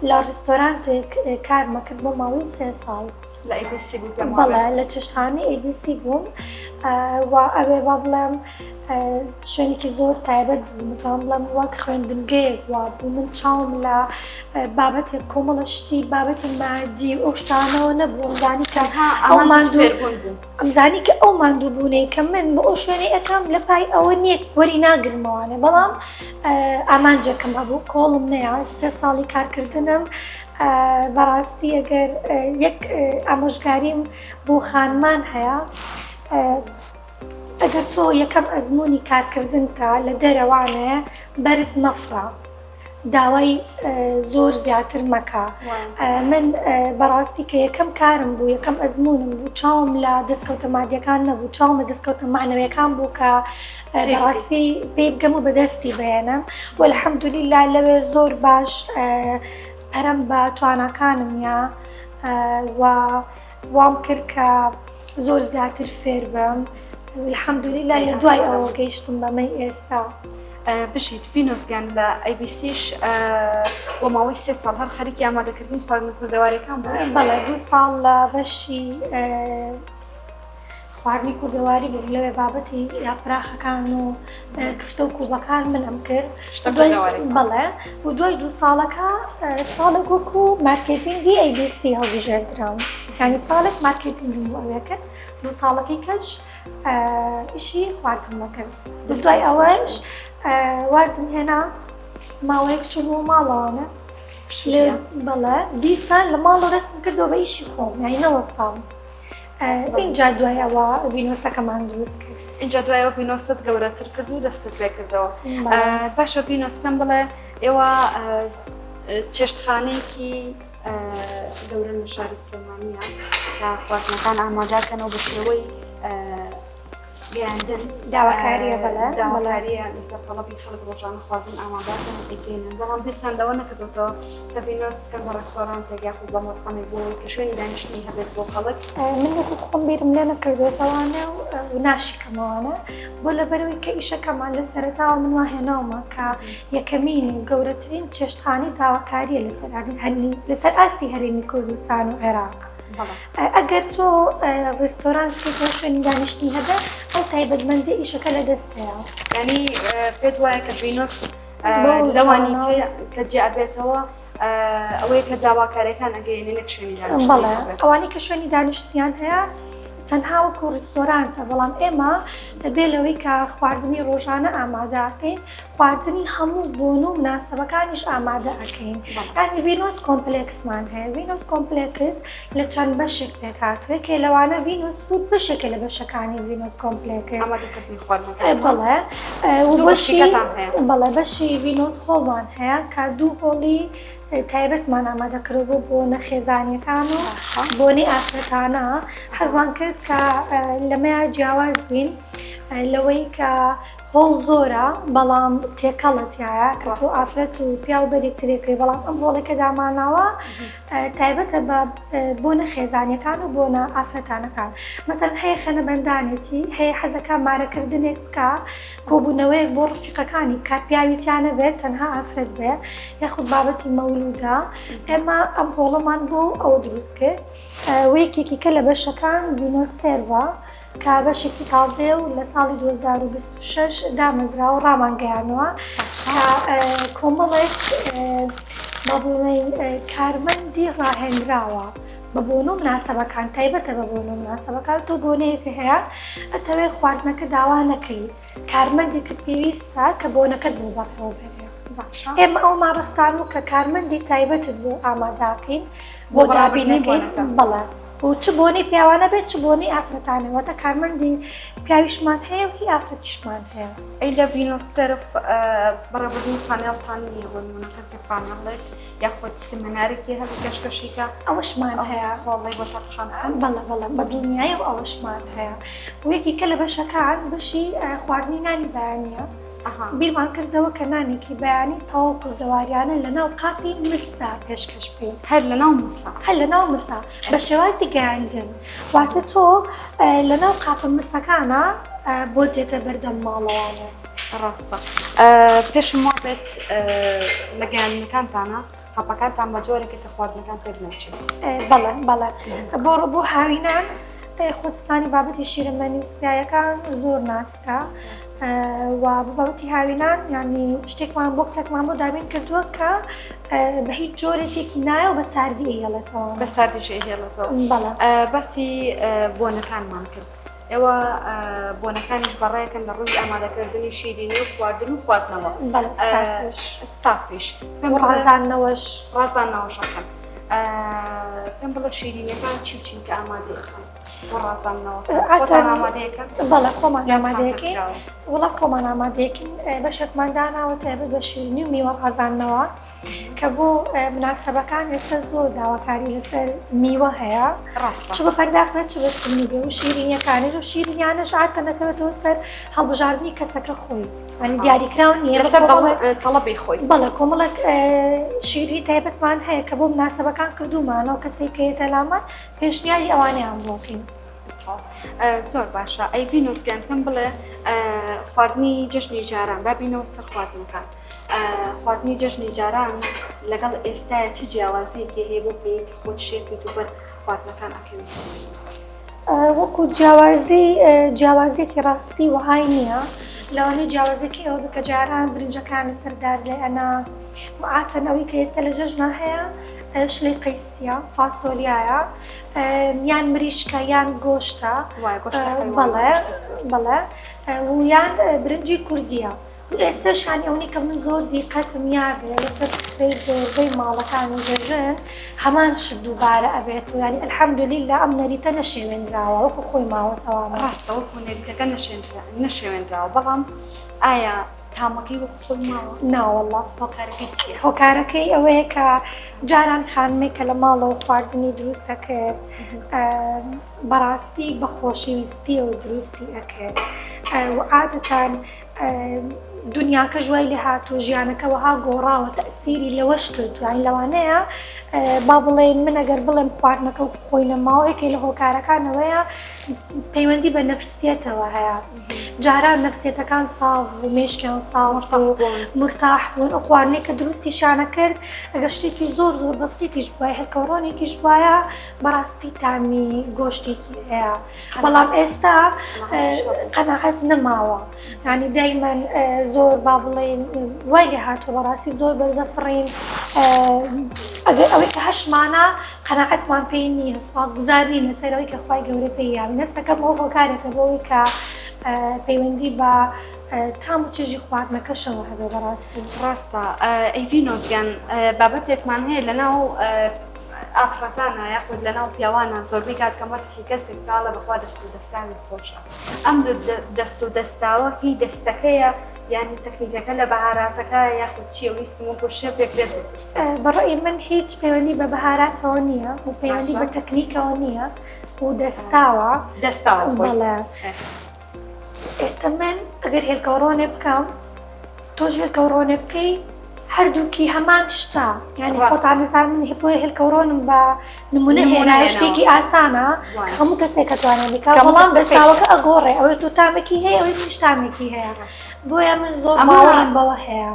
لە ڕیستۆرانتێک کارمە کرد بۆ ماوەی سێ ساڵ لە ABC بوو پێم بەڵێ لە چێشتخانەی ABC بووم و ئەوێ با بڵێم شوێنێکی زۆر تایبەت بوو متوانم بڵێم وەک خوێندنگەیەک وابوو من چاوم لە بابەتێک کۆمەڵە شتی بابەتی مادی و ئەو شتانەوە نەبوو ئەمزانی کە ئەو ماندوو ئەمزانی کە ئەو ماندووبوونەی کە من بۆ ئەو شوێنەی ئەکەم لە پای ئەوە نییە وەری ناگرمەوانێ بەڵام ئامانجێکم هەبوو کۆڵم نەیا سێ ساڵی کارکردنم بەڕاستی ئەگەر یەک ئامۆژگاریم بۆ خانمان هەیە ئەگەر تۆ یەکەم ئەزموونی کارکردنتە لە دەرەوانێ بەرز مەفڕە داوای زۆر زیاتر مەکە من بەڕاستی کە یەکەم کارم بوو یەکەم ئەزمونم بوو چاوم لە دەستکەوتە مادیەکان نەبوو چاوم لە دەستکەوتە معنەوەکان بوو کە بەڕاستی پێی بگەم و بەدەستی بێنم والحەمدولیلا لەوێ زۆر باش پەرم بە تواناکانم یا و وام کرد کە زۆر زیاتر فێر بم الحمدللە لە دوای ئەوە گەیشتم بەمەی ئێستا. بژیت ڤینۆس گیان لە ئەی بی سیش بۆ ماوەی سێ ساڵ هەر خەریکی ئامادەکردنی خواردنە کوردەواریەکان بوو؟ بەڵێ دوو ساڵ لە بەشی خواردنی کوردەواری بووم لەوێ بابەتی یاپراخەکان و کفتە و کوبەکان من ئەم کرد بەڵێ و دوای دوو ساڵەکە ساڵێک وەکو مارکێتینگی ABC هەڵبژێردرام یانی ساڵێک مارکێتینگم بۆ ئەوێ کرد دوو ساڵەکەی کەش ئیشی خواردنمە کرد دوای ئەوەش وازم هێنا ماوەیەک چوومەوە ماڵەوانە بەڵێ دیسان لە ماڵەوە دەستم کردەوە بە ئیشی خۆم یانی نەوەستام ئینجا دوای ئەوە ڤینۆسەکەمان دروست کرد. ئینجا دوای ئەوە ڤینۆست گەورەتر کرد و دەستت پێ کردەوە. باشە ڤینۆس پێم بڵێ ئێوە چێشتخانەیەکی گەورەن لە شاری سلێمانیە کە خواردنەکان ئاماداکەنەوە بە شێوەی. گەیاندن داواکاریە بەڵێ داواکاریە لەسەر تەڵەبی خەڵک ڕۆژانە خواردن ئامادەکەن ئەیگەینن بەڵام بیرتان لەوە نەکردۆتەوە کە ڤینۆس بکەن بە ڕێستۆرانتێک یاخود بە مەتعەمێک بۆ ئەوەی کە شوێنی دانیشتنی هەبێت بۆ خەڵک؟ من وەکو خۆم بیرم لێ نەکردۆتەوانە و ناشیکەمەوانە بۆ لەبەرئەوەی کە ئیشەکەمان لە سەرەتاوە من وا هێناومە کە یەکەمین و گەورەترین چێشتخانەی داواکاریە لەسەر لەسەر ئاستی هەرێمی کوردستان و عێراق. ئەگەر تۆ ڕێستۆرانت بکەیت و شوێنی دانیشتنی هەبێ ئەو تایبەتمەندی ئیشەکە لە دەستەیە. یعنی پێت وایە کە ڤینۆس لەوانی کە جیا بێتەوە ئەوەیە کە داواکاریەکان ئەگەیەنێ نەک شوێنی دانیشتنی بەڵێ ئەوانەی کە شوێنی دانیشتنیان هەیە تەنها وەکو ڕیستۆرانتە بەڵام ئێمە بێ لەوەی کە خواردنی ڕۆژانە ئامادە ئەکەین خواردنی هەموو بۆن و مناسەبەکانیش ئامادە ئەکەین یانی ڤینۆس کۆمپلێکسمان هەیە ڤینۆس کۆمپلێکس لە چەند بەشێک پێکهاتووە کە لەوانە ڤینۆس food بەشێکە لە بەشەکانی ڤینۆس کۆمپلێکس ئامادەکردنی خواردنەکان بەڵێ و بەشی بەڵێ بەشی ڤینۆس hall مان هەیە کە دوو hall ی تایبەتمان ئامادە کردووە بۆ بۆنە خێزانیەکان و بۆنەی ئافرەتانە حەزمان کرد کە لەمەیا جیاواز بین لەوەی کە hall زۆرە بەڵام تێکەڵە تایە کە تۆ ئافرەت و پیاو بەرێکترێکەکەی بەڵام ئەم hall ێکە داماناوە تایبەتە بە بۆنە خێزانیەکان و بۆنە ئافرەتانەکان مەسەلەن هەیە خەنەبەندانێتی هەیە حەزەکا مارەکردنێک بکا کۆبوونەوەیەک بۆ ڕفیقەکانی بکا پیاوی تیا نەبێت تەنها ئافرەت بێ یاخود بابەتی مەولودە ئێمە ئەم hall ەمان بۆ ئەوە دروست کرد و یەکێکی کە لە بەشەکان ڤینۆس serve ە کە بەشێکی تازەیە و لە ساڵی 2026 دامەزرا و ڕامانگەیانوە کە کۆمەڵێک با بڵێین کارمەندی ڕاهێنراوە بە بۆنە و مناسەبەکان تایبەتە بە بۆنە و مناسەبەکان تۆ بۆنەیەکە هەیە ئەتەوێ خواردنەکە داوا نەکەی کارمەندێکت پێویستە کە بۆنەکەت بۆ بەڕێوە بەرێ باشە ئێمە ئەومان ڕەخسان و کە کارمەندی تایبەتت بۆ ئاماداکەین بۆ بۆ بەڕێوەبردنی دابینەکەی بۆنەکە بەڵێ و چ بۆنەی پیاوانە بێت چ بۆنەی ئافرەتانە واتە کارمەندی پیاویشمان هەیە و هی ئافرەتیشمان هەیە. ئەی لە ڤینۆس serve بەڕێوەبردنی پانێڵتان نییە بۆ نموونە کەسێک پانێڵێک یاخود سیمینارێکی هەبێت پێشکەشی کە ئەوەشمان هەیە hall ی بۆ تەرخان بکەن؟ بەڵێ بەڵێ بە دڵنیایەوە ئەوەشمان هەیە و یەکێکە لە بەشەکان بەشی خواردنی نانی بەیانییە. بیرمان کردەوە کە نانێکی بەیانی تەواو کوردەواریانە لە ناو قاپی مسدا پێشکەش بکەین. هەر لە ناو مسا. هەر لە ناو مسا بە شێوازی گەیاندن. واتە تۆ لە ناو قاپە مسەکانا بۆت دێتە بەردەم ماڵەوانێ. ڕاستە. پێشم وابێت لە گەیاندنەکانتانا قاپەکانتان بە جۆرێکە کە خواردنەکان تێک نەچێت. بەڵێ بەڵێ بۆ بۆ هاوینان خۆتستانی بابەتی شیرەمەنی و سپیایەکان زۆر ناسکە و بۆ بابەتی هاوینان ینی شتێکمان بۆکسێکمان بۆ دابین کردووە کە بە هیچ جۆرێکێکی نایە و بە ساردی ئەیهێڵێتەوە بە ساردیش ئەیهێڵێتەوە بەڵێ باسی بۆنەکانمان کرد ئێوە بۆنەکانیش بەڕێکن لە ڕووی ئامادەکردنی شیرینی و خواردن و خواردنەوە بەڵێ ستافیش ستافیش پێم ڕازاندنەوەش ڕازاندنەوەشەکەن پێم بڵێ شیرینیەکان چی و چین کە ئامادەیەکەن بۆ ڕازاندنەوە خۆتان ئامادەیەکەن بەڵێ خۆمان ئامادەیەکەین وڵا خۆمان ئامادەیەکین بەشێکمان داناوە تایبەت بە شیرینی و میوە ڕازاندنەوە کە بۆ مناسەبەکان ئێستا زۆر داواکاری لەسەر میوە هەیە ڕاستە چ بە پەرداخ بێت چ بە سنی بێ و شیرینیەکانیش و شیرینیانەش عادەتەن دەکەوێتەوە سەر هەڵبژاردنی کەسەکە خۆی یانی دیاریکراو نییە لەسەر تەڵەبی خۆی بەڵێ کۆمەڵێک شیرینی تایبەتمان هەیە کە بۆ مناسەبەکان کردوومانە و کەسێک کە یەتە لامان پێشنیاری ئەوانەیان بۆ بکەین. زۆر باشە ئەی ڤینۆس گیان پێم بڵێ خواردنی جەژنی جاران با بینەوە سەر خواردنەکان خواردنی جەژنی جاران لەگەڵ ئێستاە چ جیاوازیەکی هەیە بۆ پێی کە خۆت شێفیت و بەر خواردنەکان ئەکەویت؟ وەکو جیاوازی جیاوازیەکی ڕاستی وەهای نییە لەوانەیە جیاوازیەکی ئەوە بێت کە جاران برنجەکان لەسەر دار لێ ئەنا و عاتەن ئەوەی کە ئێستا لە جەژنا هەیە شلەی قەیسیە فاسۆلیایە یان مریشکە یان گۆشتە بەڵێ بەڵێ و یان برنجی کوردیە ئێستاش یانی ئەونەی کە من زۆر دیقەتم یابێ لەسەر سفرەی زۆربەی ماڵەکانی جەژن هەمان شت دووبارە ئەبێت و یانی الحمدللە ئەم نەریتە نەشێوێنراوە وەکو خۆی ماوەتەوانە. ڕاستە وەکو نەریتەکە نەشێنراوە بەڵام ئایا. تامەکەی وەک خۆی ماوە؟ ناوەڵا. هۆکارەکەی چییە؟ هۆکارەکەی ئەوەیە کە جاران خانمێک کە لە ماڵەوە خواردنی دروست ئەکرد بەڕاستی بە خۆشەویستیەوە دروستی ئەکرد و عادەتەن دنیاکەش وای لێ هاتووە ژیانەکە وەها گۆڕاوە تەئسیری لەوەش کردووە یانی لەوانەیە با بڵێین من ئەگەر بڵێم خواردنەکە وەکو خۆی نەماوە یەکێ لە هۆکارەکان ئەوەیە پەیوەندی بە نەفسیەتەوە هەیە جاران نەفسیەتەکان ساف و مێشکیان ساف بوو مرتاح بوون ئەو خواردنەی کە دروستیشانە کرد ئەگەر شتێکی زۆر زۆر بەسیتیش بوایە هێلکەوڕۆنێکیش بوایە بەڕاستی تامی گۆشتێکی هەیە بەڵام ئێستا قەناعەت نەماوە یعنی دایمەن زۆر با بڵێن وای لێ هاتووە بەڕاستی زۆر بەرزە فڕین ئەگەر ئەوەی کە هەشمانە قەناعەتمان پێی نییە سوپاسگوزار نین لەسەر ئەوەی کە خوای گەورە پێی یاوین هەستەکەم ئەو هۆکارێکە بۆ ئەوەی کە پەیوەندی بە تام و چێژی خواردنەکەشەوە هەبێ بەڕاستی. ڕاستە ئەی ڤینۆس گیان بابەتێکمان هەیە لەناو ئافرەتانە یاخود لەناو پیاوانە زۆربەی کات کە مەدحی کەسێک کاڵە بەخوا دەست و دەستاوی خۆشە ئەم دەست و دەستاوە هی دەستەکەیە یان تەکنیکەکە لە بەهاراتەکە یاخود چیە ویستم وەکو شێفێک لێت بپرسم. بە ڕەئی من هیچ پەیوەندی بە بەهاراتەوە نییە و پەیوەندی بە تەکنیکەوە نییە و دەستاوە دەستاوە خۆی. بەڵێ ئێستا من ئەگەر هێلکەوڕۆنێ بکەم تۆش هێلکەوڕۆنێ بکەی هەردووکی هەمان شتە یعنی خۆتان نزان من بۆیە هێلکەوڕۆنم بە نمونە هێنا شتێکی ئاسانە هەموو کەسێک کە توانێت بیکا بەڵام دەستاوەکە ئەگۆڕێ ئەوەی تۆ تامێکی هەیە ئەوەی منیش تامێکی هەیە بۆیە من زۆر باوەڕم بەوە هەیە.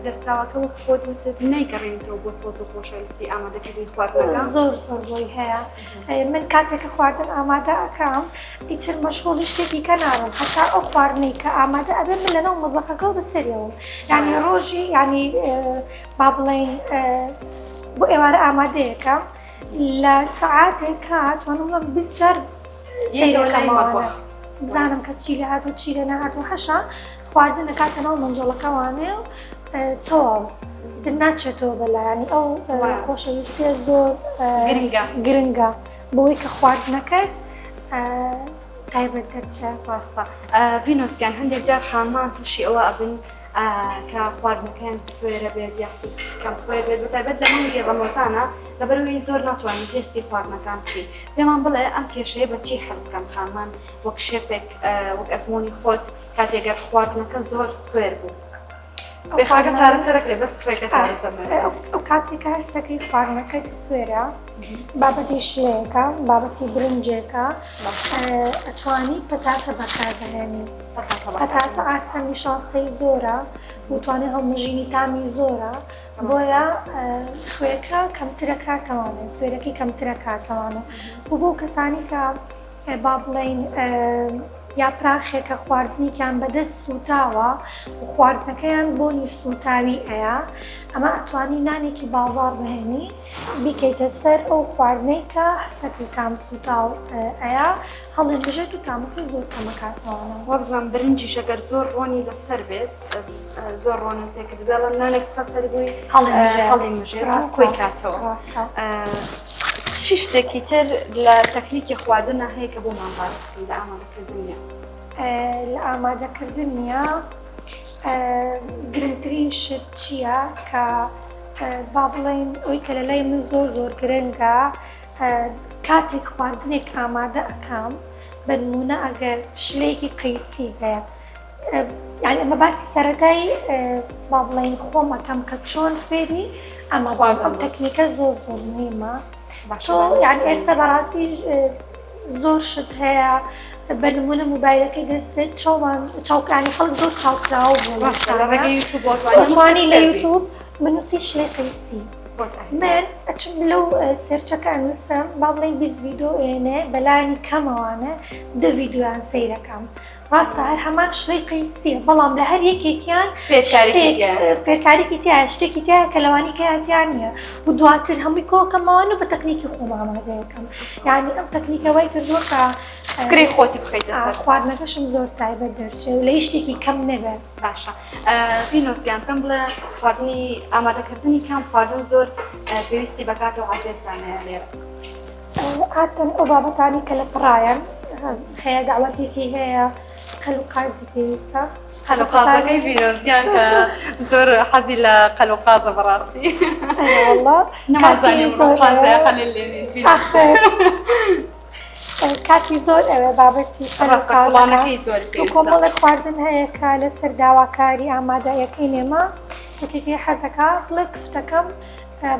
دەستاوەکە وەک خۆت وتت نەیگەڕێنیتەوە بۆ سۆز و خۆشەویستی ئامادەکردنی خواردنەکە؟ زۆر زۆر بۆی هەیە من کاتێک کە خواردن ئامادە ئەکەم ئیتر مەشغوڵی شتێکی کە نابم هەتا ئەو خواردنەی کە ئامادە ئەبێ من لەناو مەتبەخەکەوە بەسەریەوەم یعنی ڕۆژی یعنی با بڵێین بۆ ئێوارە ئامادەیەکەم لە سەعاتێکا توانم بڵێم 20 جار سەیرەکەمەوە بزانم کە چی لە هاتوو چی لە نەهاتوو هەشە خواردن ئەکاتە ناو مەنجەڵەکەوانێ و تەواو ئیتر ناچێتەوە بەلایانی ئەو خۆشەویستیە زۆر گرنگە گرنگە بۆی کە خواردنەکەت تایبەت دەرچێت. ڕاستە ڤینۆس گیان هەندێک جار خانمان تووشی ئەوە ئەبن کە خواردنەکەیان سوێرە بێت یاخود کەم خوێ بێت بەتایبەت لە مانگی ڕەمەزانە لەبەرئەوەی زۆر ناتوانین taste ی خواردنەکان بکەین پێمان بڵێ ئەم کێشەیە بە چی حل بکەن خانمان وەک شێفێک وەک ئەزموونی خۆت کاتێک گەر خواردنەکە زۆر سوێر بوو بێخواکە چارەسەرەکرێ بەس خوێکە چارەسەر ئەو کاتێک کە هەستەکەی خواردنەکەت سوێرە بابەتی شلەیەکە بابەتی برنجێکە ئەتوانی پەتاتە بەکاربهێنی پەتاتە عادەتەن نیشاستەی زۆرە و توانای هەڵمژینی تامی زۆرە بۆیە خوێکە کەمترە کاتەوانێ سوێرەکەی کەمترە کاتەوانە و بۆ کەسانی کە با بڵێین یاپراخێکە خواردنێکیان بەدەست سووتاوە و خواردنەکەیان بۆنی سووتاوی ئەیا ئەمە ئەتوانی نانێکی بازاڕ بهێنی بیکەیتە سەر ئەو خواردنەی کە هەستەکەی تام سووتاو ئەیا هەڵێمژێت و تامەکەی زۆر کەمەکاتەوە. وابزانم برنجیش ئەگەر زۆر ڕۆنی لەسەر بێت زۆر ڕۆنە تێکرد بەڵام نانێک بخە سەری بووی هەڵێمژێت و کۆی کاتەوە. چی شتێکی تر لە تەکنیکی خواردنە هەیە کە بۆمان باس بکەی لە ئامادەکردنیە؟ لە ئامادەکردنیە گرنگترین شت چییە کە با بڵێین ئەوی کە لە لای من زۆر زۆر گرنگە کاتێک خواردنێک ئامادە ئەکەم بە نمونە ئەگەر شلەیەکی قەیسی هەیە یعنی ئەمە باسی سەرەتای با بڵێین خۆم ئەکەم کە چۆن فێری ئەمە بووم ئەم تەکنیکە زۆر زۆر مهمە تۆ یعنی ئێستا بەڕاستی زۆر شت هەیە بە نمونە موبایلەکەی دەستت چاومان چاوکانی خەڵک زۆر چاوکراوە بوو توانی لە یوتوب بنووسی شلەی قەیسی من ئەچم لەو search ەکە ئەنووسم با بڵێین 20 ڤیدیۆ ئێنێ بەلانی کەمەوانە دە ڤیدیۆیان سەیرەکەم ڕاستە هەر هەمان شلەی قەیسیە بەڵام لە هەر یەکێکیان فێرکاریکی تایە شتێکی تایە کە لەوانی کەیان تیا نییە و دواتر هەمووی کۆکەمەوە و بە تەکنیکی خۆم ئامادەیەکەم یعنی ئەم تەکنیکە وای کردووە کە فکری خۆتی بخەیتە سەر خواردنەکەشم زۆر تایبەت دەرچێ و لە هیچ شتێکی کەم نەبێت. باشە ڤینۆس گیان پێم بڵێ خواردنی ئامادەکردنی کام خواردن زۆر پێویستی بە کات و عەزێتتان هەیە لێرە؟ عادەتەن ئەو بابەتانەی کە لە پڕایەن هەیە دەعوەتێکی هەیە کەل و قازی پێویستە. قەلوقازەکەی ڤینۆس گیان کە زۆر حەزی لە قەلوقازە بەڕاستی. ئەرێ وەڵا نەمانزانی کاتی زۆر قازەیە ئەوێ. قەلێ لێنین ڤینۆس. ئاخر کاتی زۆر ئەوێ بابەتی ڕاستە قەلوقازەکە. کوڵانەکەی زۆر و پێویستە. کۆمەڵێک خواردن هەیە کە لەسەر داواکاری ئامادەیەکەی نێمە یەکێکی حەزەکا بڵێ کفتەکەم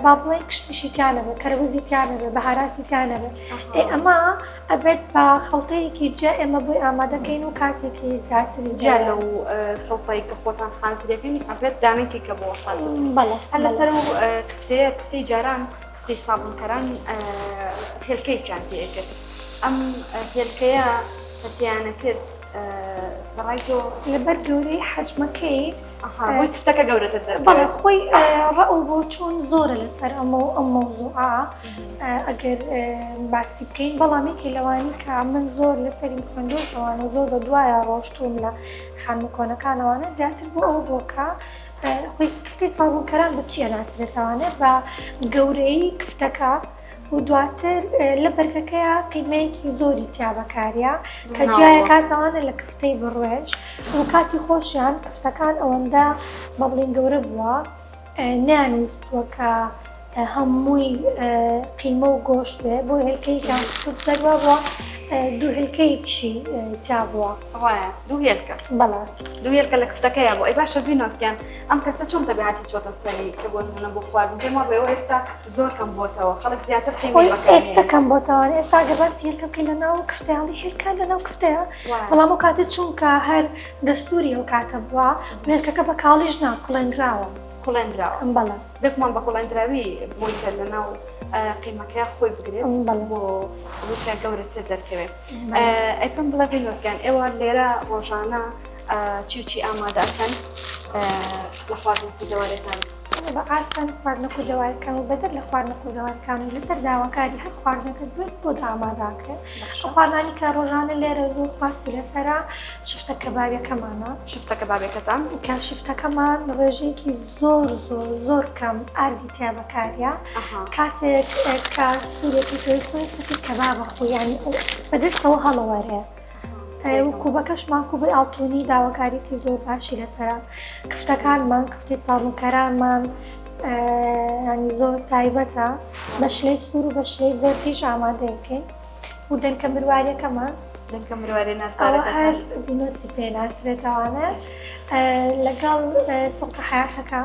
با بڵێین کشمیشی تیا نەبێ کەرەوزی تیا نەبێ بەهاراتی تیا نەبێ ئێ ئەمە ئەبێت بە خەڵتەیەکی جیا ئێمە بۆی ئامادەکەین و کاتێکی زیاتری جیا لەو خەڵتەی کە خۆتان حازرەکەن ئەبێت دانێکی کە بۆ حازر بەڵێ هەر لەسەر و کفتەیە کفتەی جاران کفتەی سابونکەران هێلکەیەکیان پێ ئەکرد ئەم هێلکەیە کە تیانە کرد بەڕای تۆ لەبەر گەورەی حەجمەکەی بۆی کفتەکە گەورەتر دەربکەوێت. بەڵێ خۆی ڕەئ و بۆچوون زۆرە لەسەر ئەمە و ئەم مەوزوعە ئەگەر باسی بکەین بەڵام یەکێ لەوانی کە من زۆر لەسەریم خوێندووەتەوانە و زۆر بە دوایە ڕۆشتووم لە خانمە کۆنەکانەوانە زیاتر بۆ ئەوە بووە کە خۆی کفتەی سابوونکەران بە چی ئەناسرێتەوانێ بە گەورەیی کفتەکە و دواتر لە بەرگەکەیا قیمەیەکی زۆری تیا بەکاریە کە جیایەکاتەوانە لە کفتەی بڕوێژ و کاتی خۆشیان کفتەکان ئەوەندە بە بڵین گەورە بووە نیانویستووە کە هەمووی قیمە و گۆشت بێ بۆ هێلکەیەکیان خستوو سەروا بووە دوو هێلکەیەکیشی تیا بووە. وایە دوو هێلکە. بەڵێ. دوو هێلکە لە کفتەکەیا بوو. ئەی باشە ڤینۆس گیان ئەم کەسە چۆن تەبیعەتی چۆتە سەری کە بۆ نموونە بۆ خواردن پێم وابێ ئەوە ئێستا زۆر کەم بۆتەوە خەڵک زیاتر قیمەی خۆی بەکارهێنێ. ئێستا کەم بۆتەوە ئێستا گەر باسی هێلکە بکەین لە ناو کفتەیە ئەڵێی هێلکە لە ناو کفتەیە بەڵام ئەو کاتە چونکە هەر دەستوری ئەو کاتە بووە هێلکەکە بە کاڵیش نا کوڵێنراوە. کوڵێنراوە. بەڵێ. بێگومان بە کوڵێندراوی بۆی کە لە ناو قیمەکەیا خۆی بگرێت بۆ ئەوەی کە گەورەتر دەرکەوێت. ئەی پێم بڵێ ڤینۆس گیان ئێوە لێرە ڕۆژانە چی و چی ئامادە ئەکەن لە خواردنە کوردەواریەکان؟ بە ئاسان خواردنە کوردەواریەکان و بەدەر لە خواردنە کوردەواریەکان و لەسەر داواکاری هەر خواردنەکەت بێت بۆت ئامادەکرێت. ئەو خواردنانی کە ڕۆژانە لێرە زۆر خواستی لەسەرە شفتە کەبابەکەمانە. شفتە کەبابەکەتان؟ کە شفتەکەمان ڕێژەیەکی زۆر زۆر زۆر کەم ئاردی تیا بەکاریە کاتێک کە سوورێکی تۆی خۆی سەفی کەبابە خۆی یانی بەدەستەوە هەڵەوەرێ. و کوبەکەشمان کوبەی ئاڵتونی داواکاریکی زۆر باشی لەسەرە کفتەکانمان کفتەی ساڵونکەرانمان ینی زۆر تایبەتە بە شلەی سوور و بە شلەی زەردیش ئامادەیەکەین و دەنکە مرواریەکەمان دەنکە مرواری نازدارەکە هەر ڤینۆسی پێ ناسرێتەوانە لەگەڵ سڵقە حیاتەکە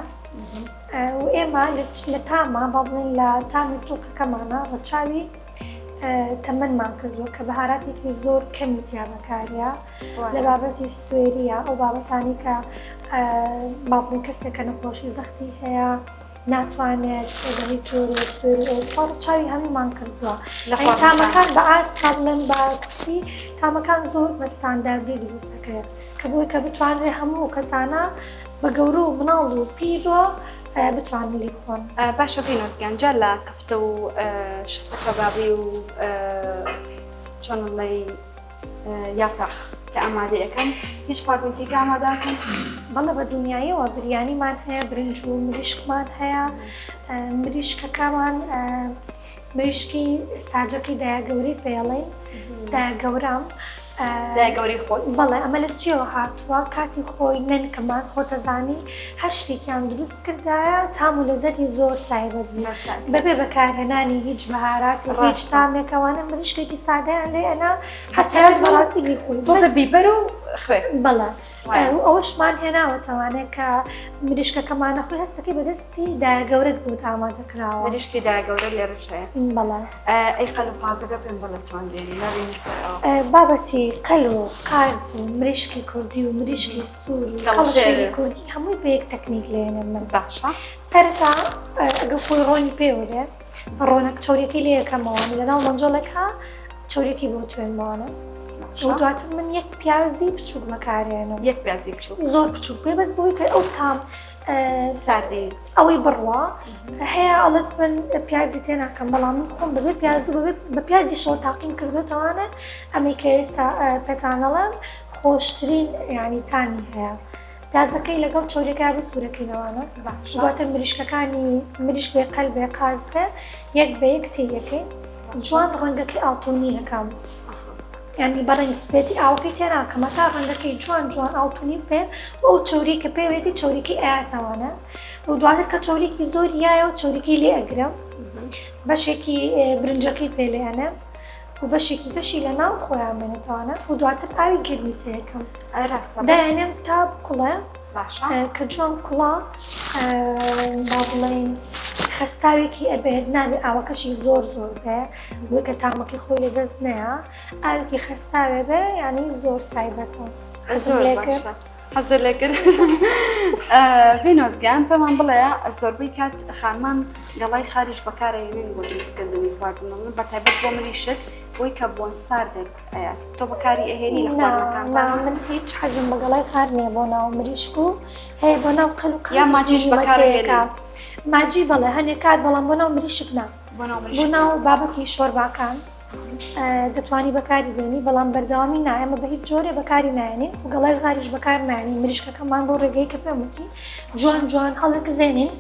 و ئێمە لە تاما با بڵێن لە تامی سڵقەکەمانە ڕەچاوی تەمەنمان کردووە کە بەهاراتێکی زۆر کەمی تیا بەکاریە لە بابەتی سوێریە ئەو بابەتانی کە با بڵێن کەسێک کە نەخۆشی زەختی هەیە ناتوانێت بە هیچ جۆرێک سوێر و ئەو خۆ ڕەچاوی هەموومان کردووە تامەکان بە ئاست با بڵێن بە کورتی تامەکان زۆر بە ستانداردی دروستەکرێت کە بۆی کە بتوانرێت هەموو کەسانە بە گەورە و مناڵ و پیرەوە بتوانن لێ بخۆن. باشە ڤینۆس گیان جا لە کفتە و شفتە کەبابی و چۆن بڵێی یاپراخ کە ئامادەی ئەکەن هیچ خواردنێکی کە ئامادە ئەکەن؟ بەڵێ بە دڵنیاییەوە بریانیمان هەیە برنج و مریشکمان هەیە مریشکەکەمان مریشکی ساجەکەی دایە گەورەی پێڵێن دایە گەورەم دایە گەورەی خۆت؟ بەڵێ ئەمە لە چیەوە هاتووە کاتی خۆی نەنکەمان خۆتەزانی هەر شتێکیان دروست کردایە تام و لەزەتی زۆر تایبەت بوو بەبێ بەکارهێنانی هیچ بەهارات و هیچ تامێکەوانە مریشکێکی سادەیان لێ ئەنا هەتا بەڕاستی بیخۆی تۆزە بیبەر و خوێ بەڵێ ئەوەشمان هێناوەتەوانێ کە مریشکەکەمانە خۆی هەستەکەی بەدەستی دایە گەورەت بوو ئامادە کراوە. مریشکی دایە گەورە لێرەش هەیە. بەڵێ. ئەی قەل و قازەکە پێم بڵێ چۆن دێنی با بێینە سەر ئەوە. بابەتی قەل و قاز و مریشکی کوردی و مریشکی سوور و کەڵەشێری کوردی هەمووی بە یەک تەکنیک لێنم من. باشە. سەرەتا ئەگەر خۆی ڕۆنی پێوە بێ ڕۆنەک چەوریەکەی لێ یەکەمەوە لەناو مەنجەڵێکا چەوریەکەی بۆ توێنمەوانە. و دواتر من یەک پیازی بچووک بەکارێنم. یەک پیازی بچووک. زۆر بچووک بێ بەس بۆی کە ئەو تام ساردی ئەوەی بڕوا هەیە ئەڵێت من پیازی تێ ناکەم بەڵام من خۆم بەبێ پیاز و بەبێ بە پیازی شەوە تاقیم کردوتەوانە ئەمەی کە ئێستا پێتانەڵێم خۆشترین ینی تامی هەیە پیازەکەی لەگەڵ چۆریەکە بسوورەکەینەوانە دواتر مریشکەکانی مریشک بێ قەل بێ قاز بێ یەک بە یەک تێیەکەین جوان ڕەنگەکەی ئاڵتونی ئەکەم. یانی بە ڕەنگ سپێتی ئاوەکەی تێ ناکەم هەتا ڕەنگەکەی جوان جوان ئاڵتونی بێ و ئەو چەوری کە پێوێتی چەوریکەی ئەیاتەوانە و دواتر کە چەوریکی زۆر یایەوە چەوریکەی لێ ئەگرم بەشێکی برنجەکەی پێ لێ ئەنێم و بەشێکی کەشی لە ناو خۆیان مێنێتەوانە و دواتر ئاوی گەرمی تێکەم دایانێم تا بکوڵێ باشە. کە جوان کوڵا با بڵێین خەستاوێکی ئەبێت نابێ ئاوەکەشی زۆر زۆر بێ بۆی کە تامەکەی خۆی لەدەست نەیە ئاوێکی خەستاوێ بێ یعنی زۆر تایبەتە زۆر باشە حەزت لێ کرد ڤینۆس گیان پێمان بڵێ زۆربەی کات خانمان گەڵای خاریش بەکارەهێنن بۆ دروستکردنی خواردن من بە تایبەت بۆ منیشت بۆی کە بۆن ساردێک تۆ بەکاری ئەهێنی لە خواردنەکانتا؟ نا من هیچ حەزم بە گەڵای خار نییە بۆ ناو مریشک و هەیە بۆ ناو قەل و یا ماجیش بەکارەهێنی؟ ماجی بەڵێ هەنێ کات بەڵام بۆ ناو مریشک نا بۆ ناو بۆ مریشک ناو بابەتی شۆرباکان دەتوانی بەکاری بێنی بەڵام بەردەوامی نا ئێمە بە هیچ جۆرێ بەکاری نایەنین و گەڵای غاریش بەکار نایەنین مریشکەکەمان بۆ ڕێگەی کە پێم وتی جوان جوان هەڵەکزێنین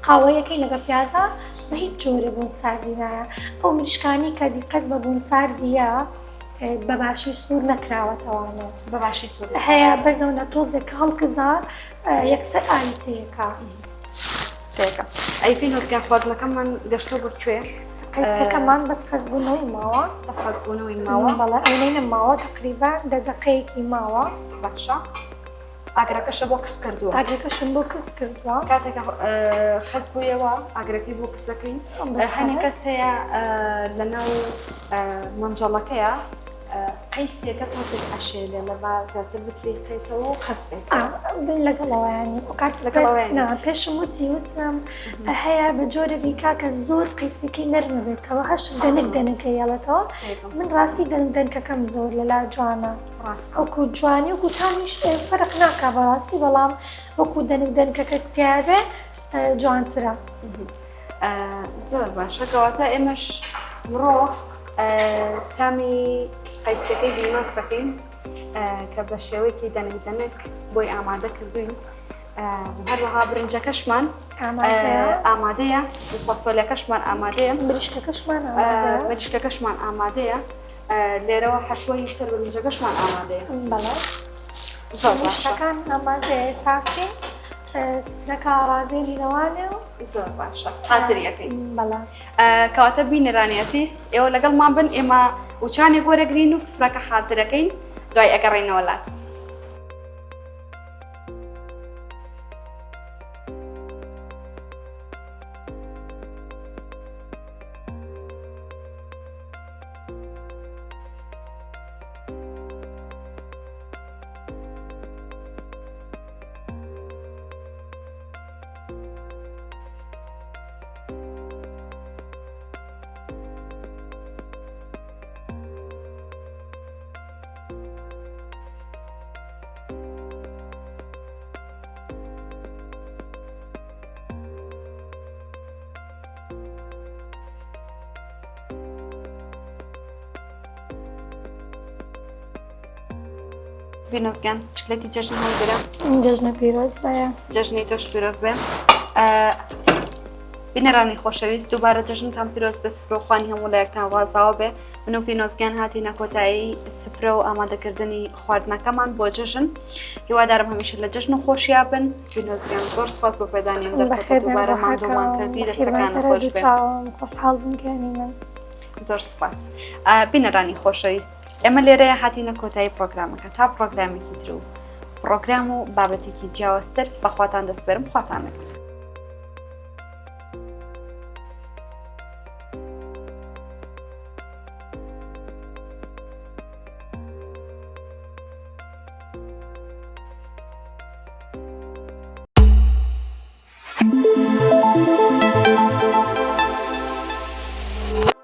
قاوەیەکەی لەگە پیازا بە هیچ جۆرێ بۆن ساردی نایە ئەو مریشکانی کە دیقەت بە بۆن ساردیە بە باشی سوور نەکراوەتەوانێ بە باشی سوور هەیە بەزەونە تۆزێک کە هەڵکزا یەکسەر ئاوی تێکا تێکە ئەی فینۆزگا خواردنەکەمان گەشتۆ بۆ کوێ؟ قەیسەکەمان بەس خەستبوونەوەی ماوە بەس خەستبوونەوەی ماوە بەڵێ ئەونەی نەماوە تقریبا دە دەقەیەکی ماوە باشە ئاگرەکەشە بۆ کز کردووە. ئاگرەکەشم بۆ کز کردووە. کاتێک خەست بوویەوە ئاگرەکەی بۆ کزەکەی هەنێک کەس هەیە لەناو مەنجەڵەکەیە قەیسێکە تۆزێک ئەشێلێ لە با زیاتر بتلیقێتەوە و خەست بێت لەگەڵەوەیانی ئەوکات لەگەڵەوەیان نا پێشم وتی وتم هەیە بە جۆرێکی کاکە زۆر قەیسەکەی نەرمە بێتەوە هەشت دەنک دەنکە یاڵێتەوە من ڕاستی دەنک دەنکەکەم زۆر لەلا جوانە ڕاستە. وەکو جوانی وەکو تامیش فەرق ناکا بەڕاستی بەڵام وەکو دەنک دەنکەکە تیاێ جوانترە. زۆر باشە کەواتە ئێمەش مڕۆ تامی قەیسەکەی ڤینۆس دەکەین کە بە شێوەیەکی دەنک دەنک بۆی ئامادە کردوین هەروەها برنجەکەشمان ئامادەیە فاسۆلیەکەشمان ئامادەیە مریشکەکەشمان مریشکەکەشمان ئامادەیە لێرەوە حەشوەی سەر برنجەکەشمان ئامادەیە. بەڵێ زۆر باشە. مشتەکان ئامادەیە ساچین سفرەکە ڕازێنی لەوانێ و زۆر باشە حازری ئەکەین. بەڵێ. کەواتە بینەرانی ئەزیز ئێوە لەگەڵمان بن ئێمە وچانێک وەرەگرین و سفرەکە حازرەکەین دوای ئەگەڕێینەوە لات. ڤینۆس گیان چکلێتی جەژن هەڵگرە. جەژنە پیرۆز بێ. جەژنی تۆش پیرۆز بێ. بینەرانی خۆشەویست دووبارە جەژنتان پیرۆز بێ سفرە و خوانی هەموو لایەکتان ڕازاوە بێ من و ڤینۆس گیان هاتینە کۆتایی سفرە و ئامادەکردنی خواردنەکەمان بۆ جەژن هیوادارم هەمیشە لە جەژن و خۆشیا بن ڤینۆس گیان زۆر سوپاس بۆ پێدانی ئەم دەرفەتە دووبارە ماندوومان کردی دەستەکانت خۆش بێ. خۆشحاڵ بووم گیانی من. زۆر سوپاس بینەرانی خۆشەویست ئێمە لێرەیە هاتینە کۆتایی پرۆگرامەکە تا پرۆگرامێکی تر و پرۆگرام و بابەتێکی جیاوازتر بەخواتان دەسپێرم خواتان لەگەڵ.